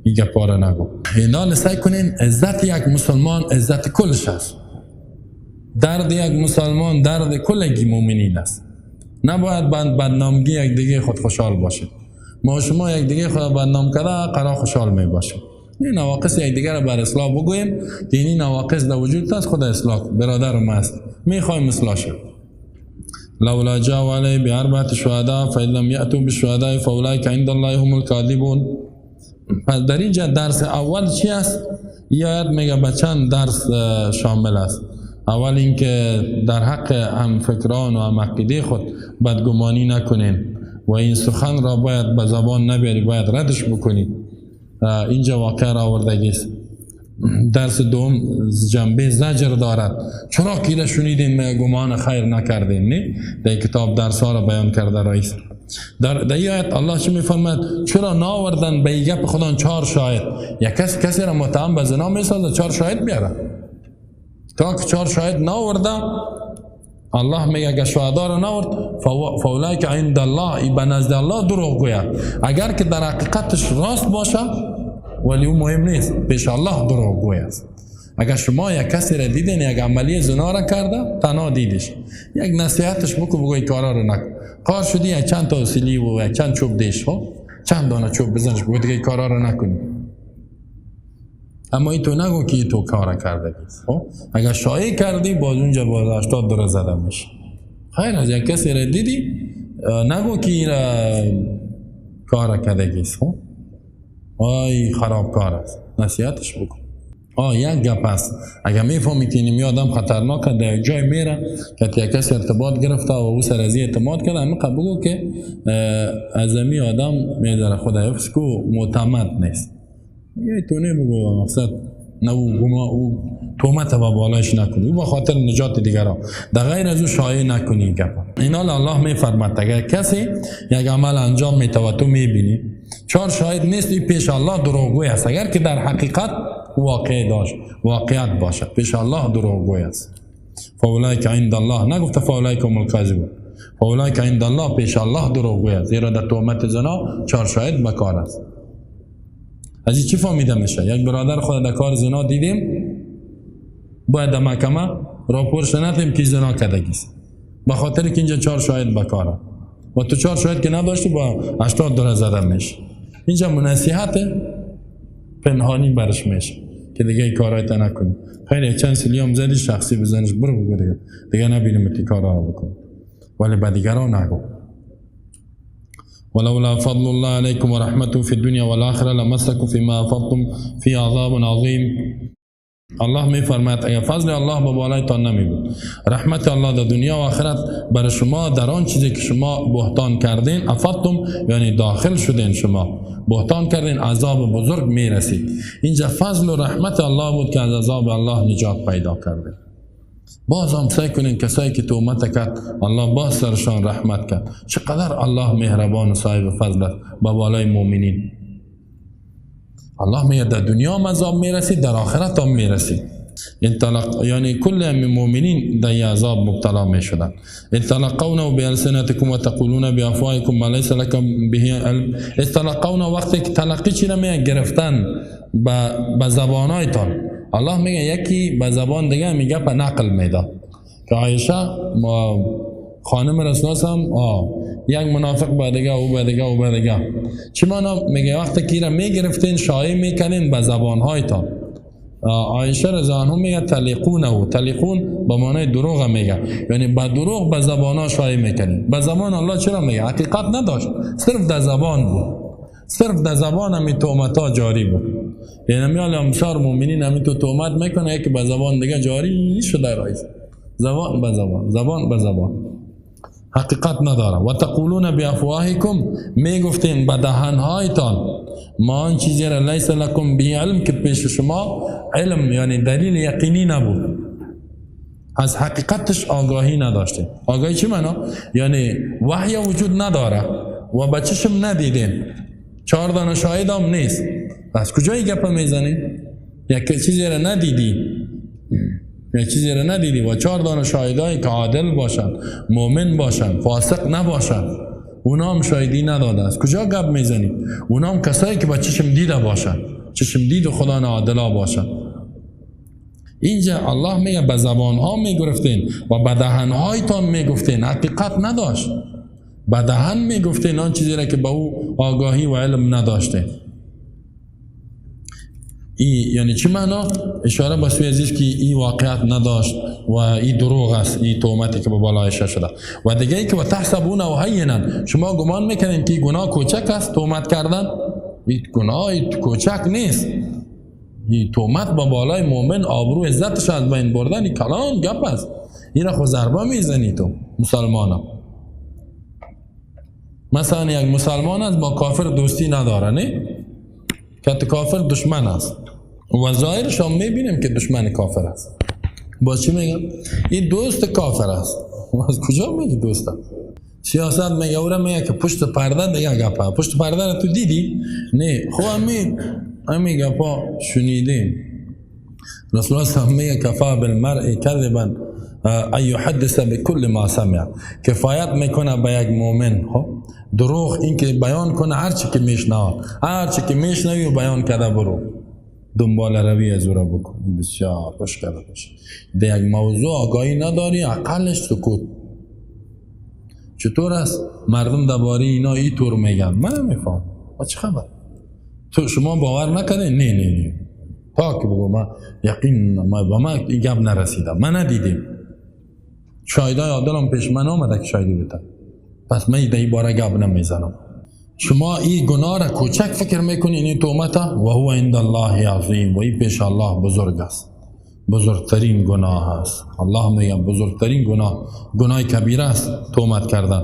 این گپا را نگو. اینا سعی کنین عزت یک مسلمان عزت کلش است، درد یک مسلمان درد کلگی مؤمنین است. نباید بدنامگی یک دیگه خود خوشحال باشه. ما شما یک دیگه خود بدنام کرده قرار خوشحال می باشه. این نواقص یک دیگه را بر اصلاح بگوییم که این نواقص در وجود است، خود اصلاح برادر ما است، میخوایم اصلاح شد. لولا جاءوا علیه باربعة شهداء فإن لم یأتوا بالشهداء فاولئک عند الله هم الکاذبون. پس در اینجا درس اول چی است؟ این آیت میگه به چند درس شامل است. اول اینکه در حق همفکران و هم عقیده خود بدگمانی نکنین و این سخن را باید به زبان نبیاری، باید ردش بکنید. اینجا واقع را آوردگی است. درس دوم جنبه زجر دارد. چرا که را شنیدین گمان خیر نکردین؟ نه، در کتاب درس ها را بیان کرده رئیس. در این آیت الله چی میفرماید؟ چرا ناوردن به گپ خدا 4 شاهد؟ یک کسی را متهم به زنا میسازه 4 شاهد بیاره. تا که 4 شاهد ناورده، الله میگه اگر شهدا را ناورد فاولئک عند الله، به نزد الله دروغ گوید. اگر که در حقیقتش راست باشه ولی او مهم نیست، پیش الله دروغ گوی است. اگر شما یک کسی را دیدین یک عملی زنا را کرده، تنها دیدش، یک نصیحتش بکو، بگو این کارا رو نکن. کار شدی یک چند تا سیلی و یک چند چوب دیش، خب چند دانه چوب بزنش، بگو دیگه کارا رو نکنی. اما این تو نگو که تو کار کرده. خب اگر شایع کردی باز اونجا باز 80 در زده میشه. خیر از یک کسی را دیدی نگو که این کار کرده. خب آی خرابکار است، نصیحتش بکن. یک گپ است، اگر میفهمی که این آدم خطرناک در یک جای میره که یک کسی ارتباط گرفته و او سر از اعتماد کرده، همه بگو که از امی آدم میداره خدا حفظ کو، معتمد نیست. یه تو بگو مقصد نه او تهمت به بالایش نکنی، او به خاطر نجات دیگران، در غیر از او شایع نکنی گپ. اینا الله میفرماد اگر کسی یک عمل انجام میده و تو میبینی 4 شاهد نیست، این پیش الله دروغگوی است. اگر که در حقیقت واقع داشت، واقعیت باشد، پیش الله دروغگوی است. فاولئک عند الله، نگفته فاولئک هم الکاذبون، فاولئک عند الله، پیش الله دروغگوی است. زیرا در تهمت زنا 4 شاهد بکار است. از این چی فهمیده میشه؟ یک برادر خود در کار زنا دیدیم، باید در محکمه راپورش ندیم که زنا کردگیست، به خاطر که اینجا 4 شاهد بکاره و تو 4 شاهد که نداشتی با 80 دلار زده میشه. اینجا منصیحت پنهانی برش میشه که دیگه این کارهای تا نکنی. خیلی چند سالی هم زدی شخصی بزنش برو بگو دیگه نبینیم که کارا رو بکنی، ولی به دیگران نگو. ولولا فضل الله علیکم و رحمته فی الدنیا والآخرة لمسکم فيما افضتم فی عذاب عظیم. الله میفرماید اگر فضل الله به بالایتان نمی بود، رحمت الله در دنیا و آخرت بر شما در آن چیزی که شما بهتان کردین، افضتم یعنی داخل شدین، شما بهتان کردین، عذاب بزرگ میرسید. اینجا فضل و رحمت الله بود که از عذاب الله نجات پیدا کردین. باز هم سعی کنین کسایی که تهمت کرد الله باز سرشان رحمت کرد. چقدر الله مهربان و صاحب فضل است به بالای مؤمنین. الله میگه در دنیا هم عذاب میرسید، در آخرت هم میرسید. یعنی کل مؤمنین در عذاب مبتلا میشدن. تلقونه بالسنتکم و تقولون بافواهکم ما لیس لکم به علم. تلقونه وقتی که تلقی چی میگه؟ گرفتن به زبانایتان. الله میگه یکی به زبان دیگه میگه په نقل میده که عایشه ما خانم رسول هم یک منافق به دیگه او به دیگه او به دیگه. چی معنا میگه؟ وقتی که را میگرفتین شایع میکنین به زبانهایتان. عایشه رضی الله عنها میگه تلیقونه، و تلیقون به معنای دروغ میگه، یعنی به دروغ به زبانها شایع میکنین. به زبان الله چرا میگه؟ حقیقت نداشت، صرف در زبان بود، صرف در زبان همی تهمت‌ها جاری بود. یعنی میال امثال مؤمنین همی تو تهمت میکنه، یکی به زبان دیگه جاری شده رئیس، زبان به زبان، زبان به زبان، حقیقت نداره. و تقولون بافواهکم، میگفتین به دهنهایتان ما آن چیزی را لیس لکم به علم، که پیش شما علم یعنی دلیل یقینی نبود، از حقیقتش آگاهی نداشتین. آگاهی چی معنا؟ یعنی وحی وجود نداره و به چشم ندیدین، 4 دانه شاهد هم نیست، از کجای گپ میزنی؟ یک چیزی را ندیدی، یک چیزی را ندیدی و 4 دانه شاهدایی که عادل باشند، مؤمن باشند، فاسق نباشند، اونا هم شاهدی نداده، از کجا گپ میزنی؟ اونا هم کسایی که با چشم دیده باشند، چشم دید خدا عادلا باشند. اینجا الله میگه به زبانها میگرفتین و به دهنهایتان میگفتین، حقیقت نداشت، به دهن میگفتین آن چیزی را که به او آگاهی و علم نداشته. ای یعنی چی معنا؟ اشاره به سوی عزیز که این واقعیت نداشت و این دروغ است، این تهمتی که به بالایش شده. و دیگه ای که و تحسبون و هینا، شما گمان میکنین که گناه کوچک است، تهمت کردن این گناه کوچک نیست، این تهمت با بالای مؤمن آبرو عزتش از بین بردن، این کلان گپ است. این را خود ضربه میزنی تو مسلمانا. مثلا یک مسلمان است با کافر دوستی نداره، نه؟ که کافر دشمن است و ظاهرش هم میبینیم که دشمن کافر است. با چی میگم؟ این دوست کافر است. از کجا میگی دوست است؟ سیاست میگه او را میگه که پشت پرده دیگه گپه، پشت پرده را تو دیدی؟ نه. خب امی گپا شنیدیم. رسول الله صلی الله علیه و میگه کفا بالمرء کذبا ان یحدث بكل ما سمع. کفایت میکنه به یک مؤمن، خب دروغ این که بیان کنه هر چی که میشنوه، هر چی که میشنوی و بیان کرده برو، دنبال روی از او را بکن. این بسیار خوش کرده باشه. در یک موضوع آگاهی نداری، اقلش سکوت. چطور است مردم درباره اینا اینطور میگن؟ من نمیفهم چه خبر. تو شما باور نکردین؟ نه نه نه، تا که بگو من یقین ما با من این گپ نرسیدم، من ندیدیم، شاهدای عادلم پیش من آمده که شاهدی بده، پس من در این باره گپ نمیزنم. شما این گناه را کوچک فکر میکنین، این تهمت، و هو عند الله عظیم، و این پیش الله بزرگ است، بزرگترین گناه است. الله میگه بزرگترین گناه، گناه کبیره است تهمت کردن.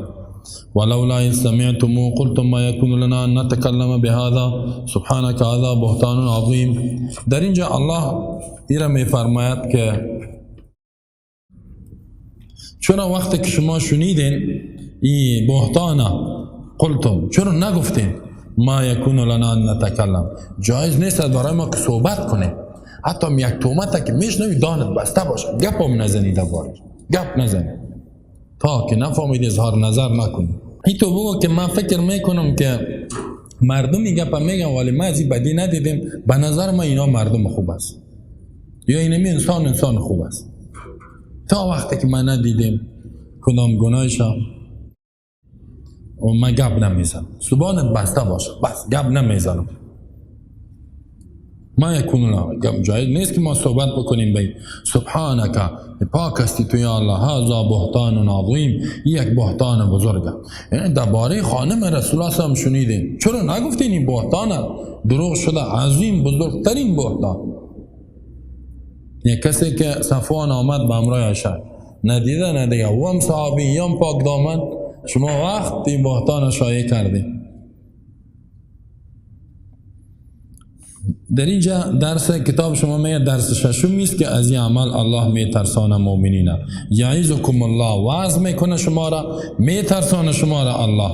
ولولا إذ سمعتموه قلتم ما يكون لنا أن نتكلم بهذا سبحانك هذا بهتان عظیم. در اینجا الله ایرا میفرماید که چرا وقتی که شما شنیدین این بهتان قلتم، چرا نگفتین ما یکون لنا ان نتکلم؟ جایز نیست برای ما که صحبت کنیم. حتی یک تهمت که میشنوی دانت بسته باشه، گپ هم نزنی دربارش، گپ نزنی تا که نفهمید، اظهار نظر نکنی. این تو بگو که من فکر میکنم که مردم این گپ میگن ولی ما از این بدی ندیدیم، به نظر ما اینا مردم خوب است، یا اینمی انسان انسان خوب است. تا وقتی که من ندیدیم کدام گناهش و من گپ نمیزنم، زبانت بسته باشه، بس گپ نمیزنم. ما یکون گپ جایز نیست که ما صحبت بکنیم بی سبحانک، پاک هستی تو یا الله، هذا بهتان عظیم، یک بهتان بزرگه. یعنی درباره خانم رسول الله هم شنیدیم، چرا نگفتین این بهتان دروغ شده؟ عظیم، بزرگترین بهتان. یک کسی که صفوان آمد به همراه عایشه، ندیده ندیگه، او هم صحابی یا پاک دامن، شما وقت این بهتان شایع کردیم. در اینجا درس کتاب شما میگه درس ششم است که از این عمل الله میترسانه مؤمنین. یعظکم الله، وعظ میکنه شما را، میترسانه شما را الله،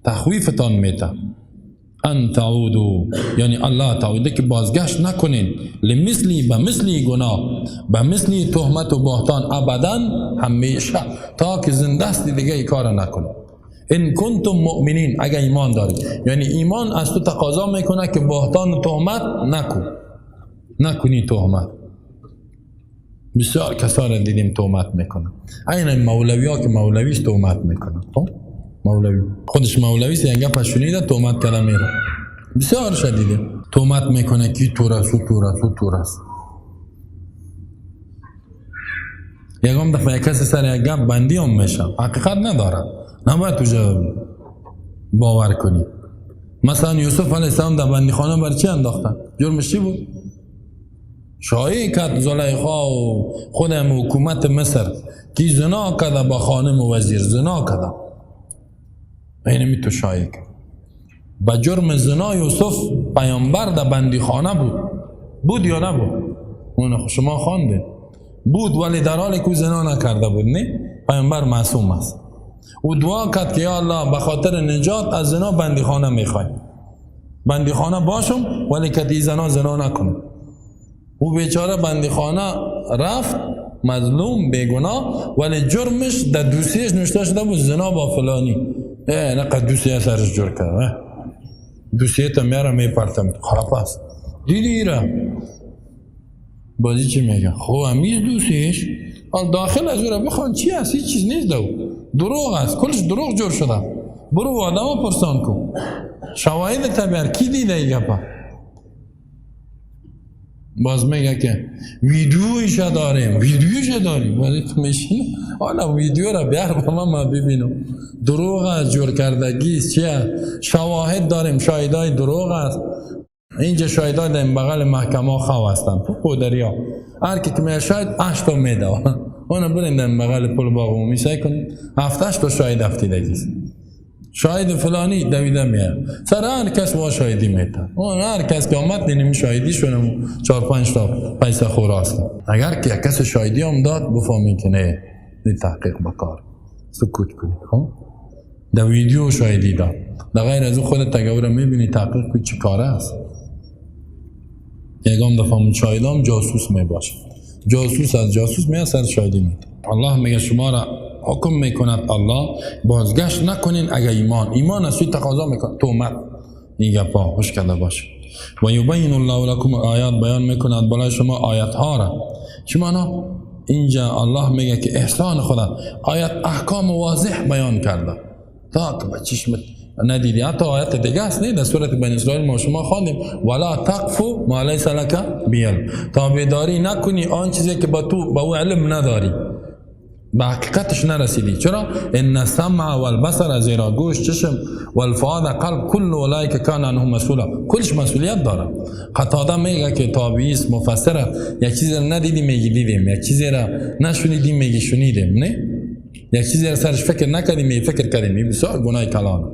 تخویفتان میته. ان تعودوا، یعنی الله تعوده که بازگشت نکنین، لمثلی، به مثلی گناه، به مثلی تهمت و بهتان، ابدا، همیشه، تا که زنده است دیگه ای کار نکنین. ان کنتم مؤمنین، اگر ایمان دارید. یعنی ایمان از تو تقاضا میکنه که بهتان و تهمت نکن، نکنی تهمت. بسیار کسا را دیدیم تهمت میکنه، عین مولوی ها که مولویش تهمت میکنه. خب مولوی خودش مولوی است، یک گپ شنیده تهمت کرده میره. بسیار شدیده تهمت میکنه کی تو رس و تو رس و تو رس. یکم دفعه کسی سر یک گپ بندی هم میشه، حقیقت نداره، نباید توجه باور کنی. مثلا یوسف علیه السلام در بندیخانه بر چی انداختن؟ جرمش چی بود؟ شایع کرد زلیخا و خودم حکومت مصر کی زنا کرده با خانم و وزیر، زنا کرده. اینمی تو شایع کرد. با جرم زنا یوسف پیامبر در بندیخانه بود. بود یا نبود؟ اون شما خوانده بود، ولی در حالی که زنا نکرده بود. نه، پیامبر معصوم است. او دعا کرد که یا الله به خاطر نجات از زنا بندیخانه میخوای، بندیخانه باشم ولی که دی زنا زنا نکنم. او بیچاره بندیخانه رفت، مظلوم بیگناه، ولی جرمش در دوسیهش نوشته شده بود زنا با فلانی. نقدر دوسیه سرش جور کرد، دوسیه تا میارم میپرتم خراب است. دیدی ایره بازی چی میگه؟ خب امیز دوسیش حال داخل از او را بخوان چی هست؟ هیچ چیز نیست، دو دروغ است، کلش دروغ جور شده. برو آدم پرسان کن، شواهد تبر کی دیده ای گپا؟ باز میگه که ویدیویش داریم، ویدیوش داریم، ولی تو میشینه حالا ویدیو را بیار با من ببینم. دروغ است، جور کردگی است، چیه؟ شواهد داریم، شاهدای دروغ است. اینجا شاهدای در بغل محکمه خو هستن، پو دریا هر کی که میاد شاهد 8 تا میده. اونم برین در بغل پل باغ عمومی سعی کنید 7-8 تا شاهد افتیدگیست. شاهد فلانی دویده میاد سر هر کس با شاهدی میده. اون هر کس که آمد نمی شاهدی شونم 4-5 تا پیسه خور هستن. اگر که یک کس شاهدی هم داد بفهمین که نه، تحقیق بکار سکوت کنید. خب در ویدیو شاهدی داد، در غیر از او خودت تگور میبینی تحقیق کنی چی کاره است. یکم دفعه شاهدام جاسوس میباشه، جاسوس از جاسوس میاد سر شاهدی میده. الله میگه شما را حکم میکند الله بازگشت نکنین اگه ایمان از سوی تقاضا میکند تهمت این گپا خوش کرده باشه. و یبین الله لکم آیات، بیان میکند بالای شما آیت ها را. شما نه اینجا الله میگه که احسان خدا آیت احکام واضح بیان کرده تا که به چشمت ندیدی. حتی آیت دیگه است نه، در سورت بنی اسرائیل ما شما خواندیم ولا تقف ما لیس لک به علم، تابعداری نکنی آن چیزی که با تو با او علم نداری، به حقیقتش نرسیدی. چرا؟ ان السمع والبصر، زیرا گوش چشم والفؤاد قلب کل اولئک کان عنه مسئولا، کلش مسئولیت داره. قتاده میگه که تابعی است مفسره، یک چیزی را ندیدی میگی دیدیم، یک چیزی را نشنیدیم میگی شنیدیم، نه یک چیزی را سرش فکر نکردیم میگی فکر کردیم. این بسیار گناه کلان،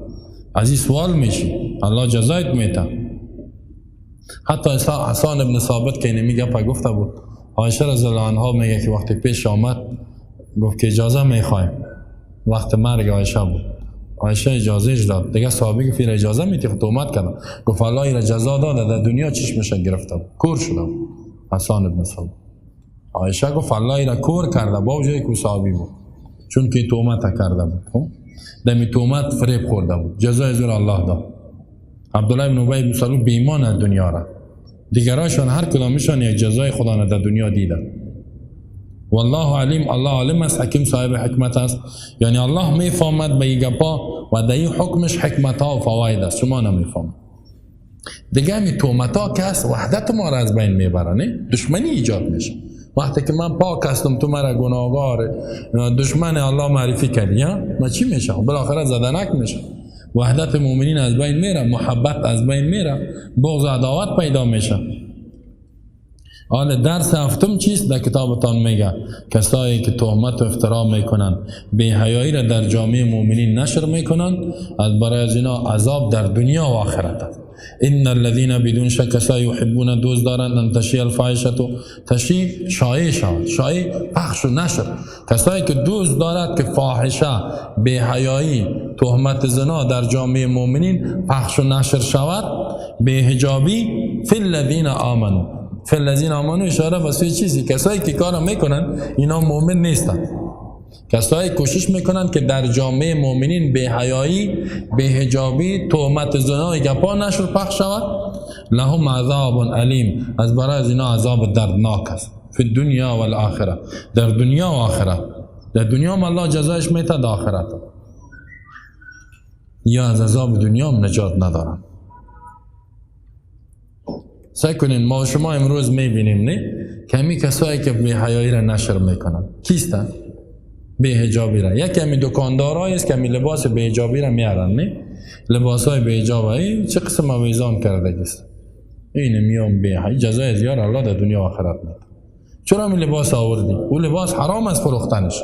از این سوال میشی، الله جزایت میده. حتی حسان ابن ثابت که اینمی گپ گفته بود، عایشه رضی الله عنها میگه که وقتی پیش آمد گفت که اجازه میخوایم، وقت مرگ عایشه بود، عایشه اجازهش داد. دیگه صحابی گفت اجازه میتی؟ خب تهمت کردم. گفت الله ایره جزا داده، در دنیا چشمش گرفته بود، کور شده بود حسان ابن ثابت. عایشه گفت الله ایره کور کرده با وجودی که صحابی بود، چون که تهمت کرده بود، خب دمی تهمت فریب خورده بود، جزای زور الله داد. عبدالله بن ابی بن سلول بیمان از دنیا را، دیگراشان هر کدامشان یک جزای خدا را در دنیا دیدن. والله علیم، الله عالم است، حکیم صاحب حکمت است. یعنی الله میفهمد به این گپا و در این حکمش حکمت ها و فواید است، شما نمیفهمد. دیگه می تهمت ها که است وحدت ما را از بین میبره، نه دشمنی ایجاد میشه. وقتی که من پاک هستم تو مرا گناهگار دشمن الله معرفی کردی، ما چی میشه؟ بالاخره زدنک میشه. وحدت مؤمنین از بین میره، محبت از بین میره، بغض و عداوت پیدا میشه. حال درس هفتم چیست؟ در کتابتان میگه کسایی که تهمت و افترا میکنن، بی حیایی را در جامعه مؤمنین نشر میکنن، از برای از اینا عذاب در دنیا و آخرت است. ان الذين بدون شک کسایی یحبون دوست دارند ان تشیع الفاحشه، تشیع شایع شود، شایع پخش و نشر، کسایی که دوست دارد که فاحشه، بی حیایی، تهمت زنا در جامعه مؤمنین پخش و نشر شود، بی حجابی، فی الذین آمنوا، فی الذین آمنوا اشاره به سوی چیزی، کسایی که کارو میکنن اینا مؤمن نیستن، کسایی کوشش میکنن که در جامعه مؤمنین بی حیایی، بی حجابی، تهمت زنا گپا نشر پخش شود، لهم عذاب علیم، از برای از اینا عذاب دردناک است، فی دنیا و الاخره، در دنیا و آخرت. در دنیا هم الله جزایش میده، در آخرت یا از عذاب دنیا هم نجات ندارن. سعی کنین ما شما امروز میبینیم نه کمی کسایی که بی حیایی را نشر میکنن کیستن؟ بی حجابی را. یک کمی دکاندارایی است که لباس بی حجابی را میارن، نه لباس های بی حجابی چه قسم آویزان کرده است، این میام بی حیایی جزای زیاد الله در دنیا و آخرت میده. چرا می لباس آوردی؟ او لباس حرام است فروختنش.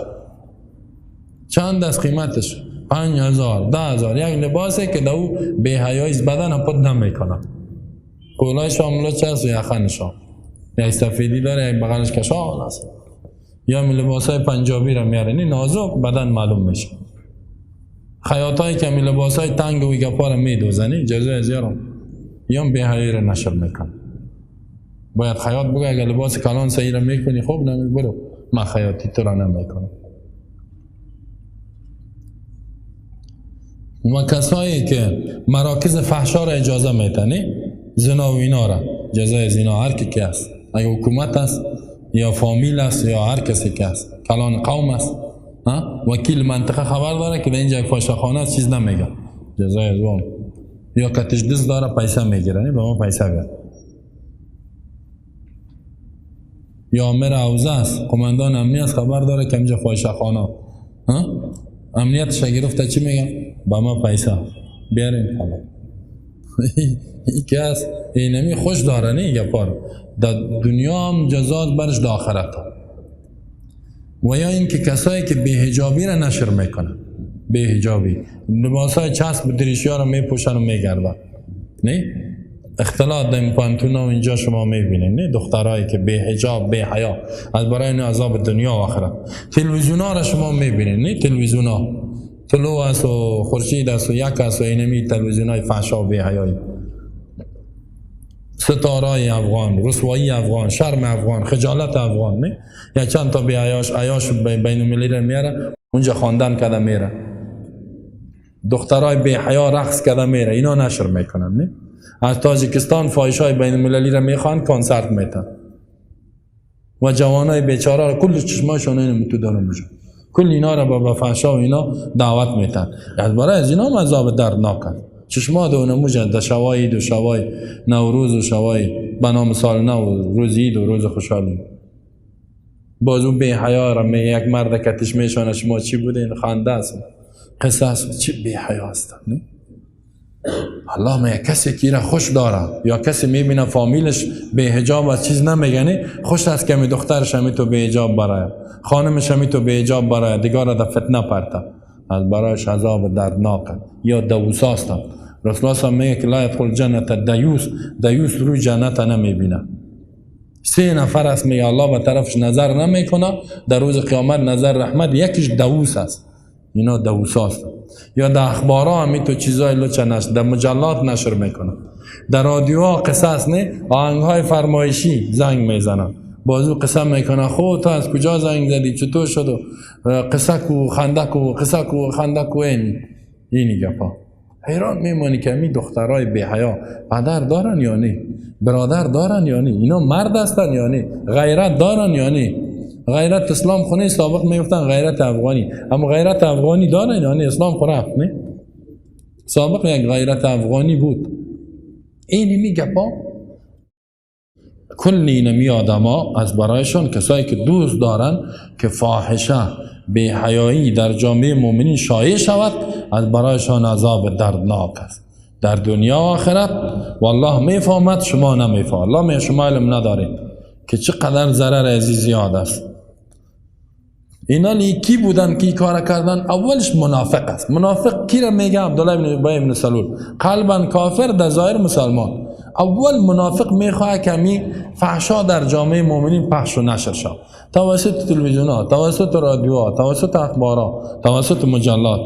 چند از قیمتش؟ 5000 10000. یک لباسی که در او بی حیایی بدن پد نمیکنه، قولایش هم لچ است و یخنش هم یک سفیدی داره، یک بغلش کشال است. یا می لباس های پنجابی را میاره، نه نازک بدن معلوم میشه. خیاط هایی که می لباس های تنگ و گپا را میدوزنی جزای زیارم یا بی حیایی را نشر میکنه. باید خیاط بگه اگر لباس کلان سعی را میکنی خوب نمی برو، من خیاطی تو را نمیکنم. و کسایی که مراکز فحشا را اجازه میتنی، زنا و اینا را، جزای زنا هر کی که است، اگه حکومت است یا فامیل است یا هر کسی که است، کلان قوم است، وکیل منطقه خبر داره که در اینجا فحشاخانه است، چیز نمیگه، جزای زوم یا کتش دست داره پیسه میگیره، به ما پیسه بیاد. یا آمر حوزه است، قماندان امنیت است، خبر داره که اینجا فحشاخانه، امنیتش گرفته، چی میگه؟ به ما پیسه بیارین. ای که است اینمی خوش داره نه گپار در دنیا هم جزا برش در آخرت هم. و یا اینکه کسایی که بی‌حجابی را نشر میکنن، بی‌حجابی لباسای چسب دریشی ها را میپوشن و میگردن، نه اختلاط در پانتون و اینجا شما میبینید، نه دخترایی که بی‌حجاب بی‌حیا، از برای این عذاب دنیا و آخرت. تلویزیون ها را شما میبینید، نه تلویزیون ها طلوع است و خورشید است و یک است و اینمی تلویزیون های فحشا و بی‌حیایی، ستارای افغان، رسوایی افغان، شرم افغان، خجالت افغان، نه یا چند تا بی‌حیاش عیاش بین المللی را میاره اونجا خواندن کده میره، دخترای بی‌حیا رقص کده میره، اینا نشر میکنن. نه از تاجیکستان فاحشای بین المللی را میخوان کنسرت میتن و جوانای بیچاره را کل چشماشون اینو تو دارن اونجا، کل اینا را با فحشا و اینا دعوت میتن. از برای از اینا عذاب دردناک است. چشما دو نموجن در شوای عید و شوای نوروز و شوای به نام سال نو و روز عید و روز خوشحالی. باز اون بی حیا را می یک مرد کتش میشانه شما چی بودین، خنده است، قصه است، چی بی حیا هستن. نه الله میگه کسی که را خوش داره یا کسی میبینه فامیلش بی حجاب از چیز نمیگنه، خوش است که می دخترش همی تو بی حجاب برای، خانمش همی تو بی حجاب برای، دیگه را در فتنه پرته، از برایش عذاب دردناک. یا دوسا هستن. رسول الله میگه که لا یدخل جنت دیوس، دیوس روی جنت نمیبینه. 3 نفر است میگه الله به طرفش نظر نمیکنه در روز قیامت، نظر رحمت، یکیش دوس است، اینا دوس هست. یا در اخبارها همی تو چیزای لچه نشر، در مجلات نشر میکنه، در رادیوها قصه است، نه آهنگهای فرمایشی زنگ میزنن، بازو قصه میکنه، خود تو از کجا زنگ زدی، چطور شد، و قصه کو خنده کو، قصه کو خنده کو، اینی گپا. حیران میمانی که می دخترای بی حیا پدر دارن یا نه، برادر دارن یا نه، اینا مرد هستن یا نه، غیرت دارن یا نه. غیرت اسلام خونه سابق میگفتن غیرت افغانی، اما غیرت افغانی دارن یا نه؟ اسلام خو رفت، نه سابق یک غیرت افغانی بود. اینی می گپا کل اینمی آدما از برایشان کسایی که دوست دارن که فاحشه بی حیایی در جامعه مؤمنین شایع شود، از برایشان عذاب دردناک است در دنیا و آخرت. والله میفهمد شما نمیفهمد، الله می شما علم ندارید که چقدر ضرر ازی زیاد است. اینا کی بودن کی کار کردن؟ اولش منافق است. منافق کی را میگه؟ عبدالله بن ابی بن سلول، قلبا کافر در ظاهر مسلمان. اول منافق میخواه که می فحشا در جامعه مؤمنین پخش و نشر شد، توسط تلویزیون ها، توسط رادیوها، توسط اخبارها، توسط مجلات،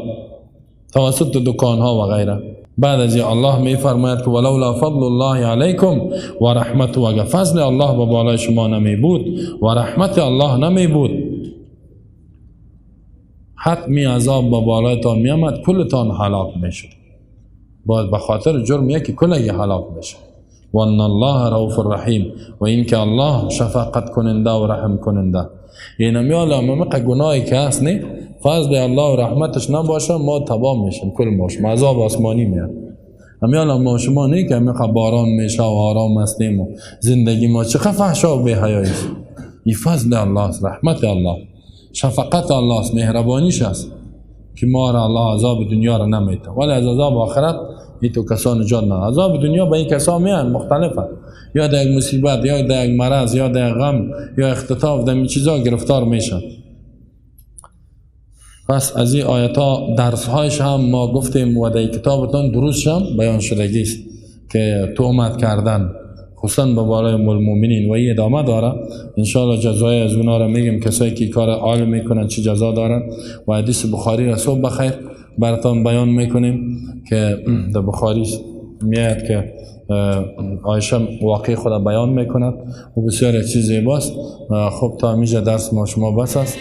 توسط دکان ها و غیره. بعد از این الله میفرماید که ولولا فضل الله علیکم و رحمته، اگر فضل الله به بالای شما نمی بود و رحمت الله نمی بود، حتمی عذاب به بالایتان می آمد، کلتان هلاک می شد. باید به خاطر جرم یکی کلگی هلاک می شد. و ان الله رؤوف رحیم، و اینکه الله شفقت کننده و رحم کننده. این میاله ممق گناهی که هست نه، فضل الله و رحمتش نباشه ما تباه میشیم، کل ماش عذاب آسمانی میاد. امیالا ما شما نه که میخوا باران میشه و آرام هستیم و زندگی ما چه فحشا و بی‌حیایی است. این فضل الله است، رحمت الله، شفقت الله است، مهربانیش است که ما را الله عذاب دنیا را نمیده، ولی از عذاب آخرت این تو کسان نجات نه. عذاب دنیا به این کسا میان مختلفه، یا در یک مصیبت، یا در یک مرض، یا در یک غم، یا اختطاف، در این چیزا گرفتار میشن. پس از این آیت ها درس هایش هم ما گفتیم و در کتابتان دروسش هم بیان شدگی است که تهمت کردن خصوصا به بالای ام المؤمنین و این ادامه داره. انشاءالله جزای از اونا را میگیم، کسایی که کار عال میکنن چی جزا دارن. و حدیث بخاری را صبح بخیر براتان بیان میکنیم که در بخاری میاد که عایشه واقع خود بیان میکند و بسیار یک چیز زیباست. خب تا همیشه درس ما شما بس است.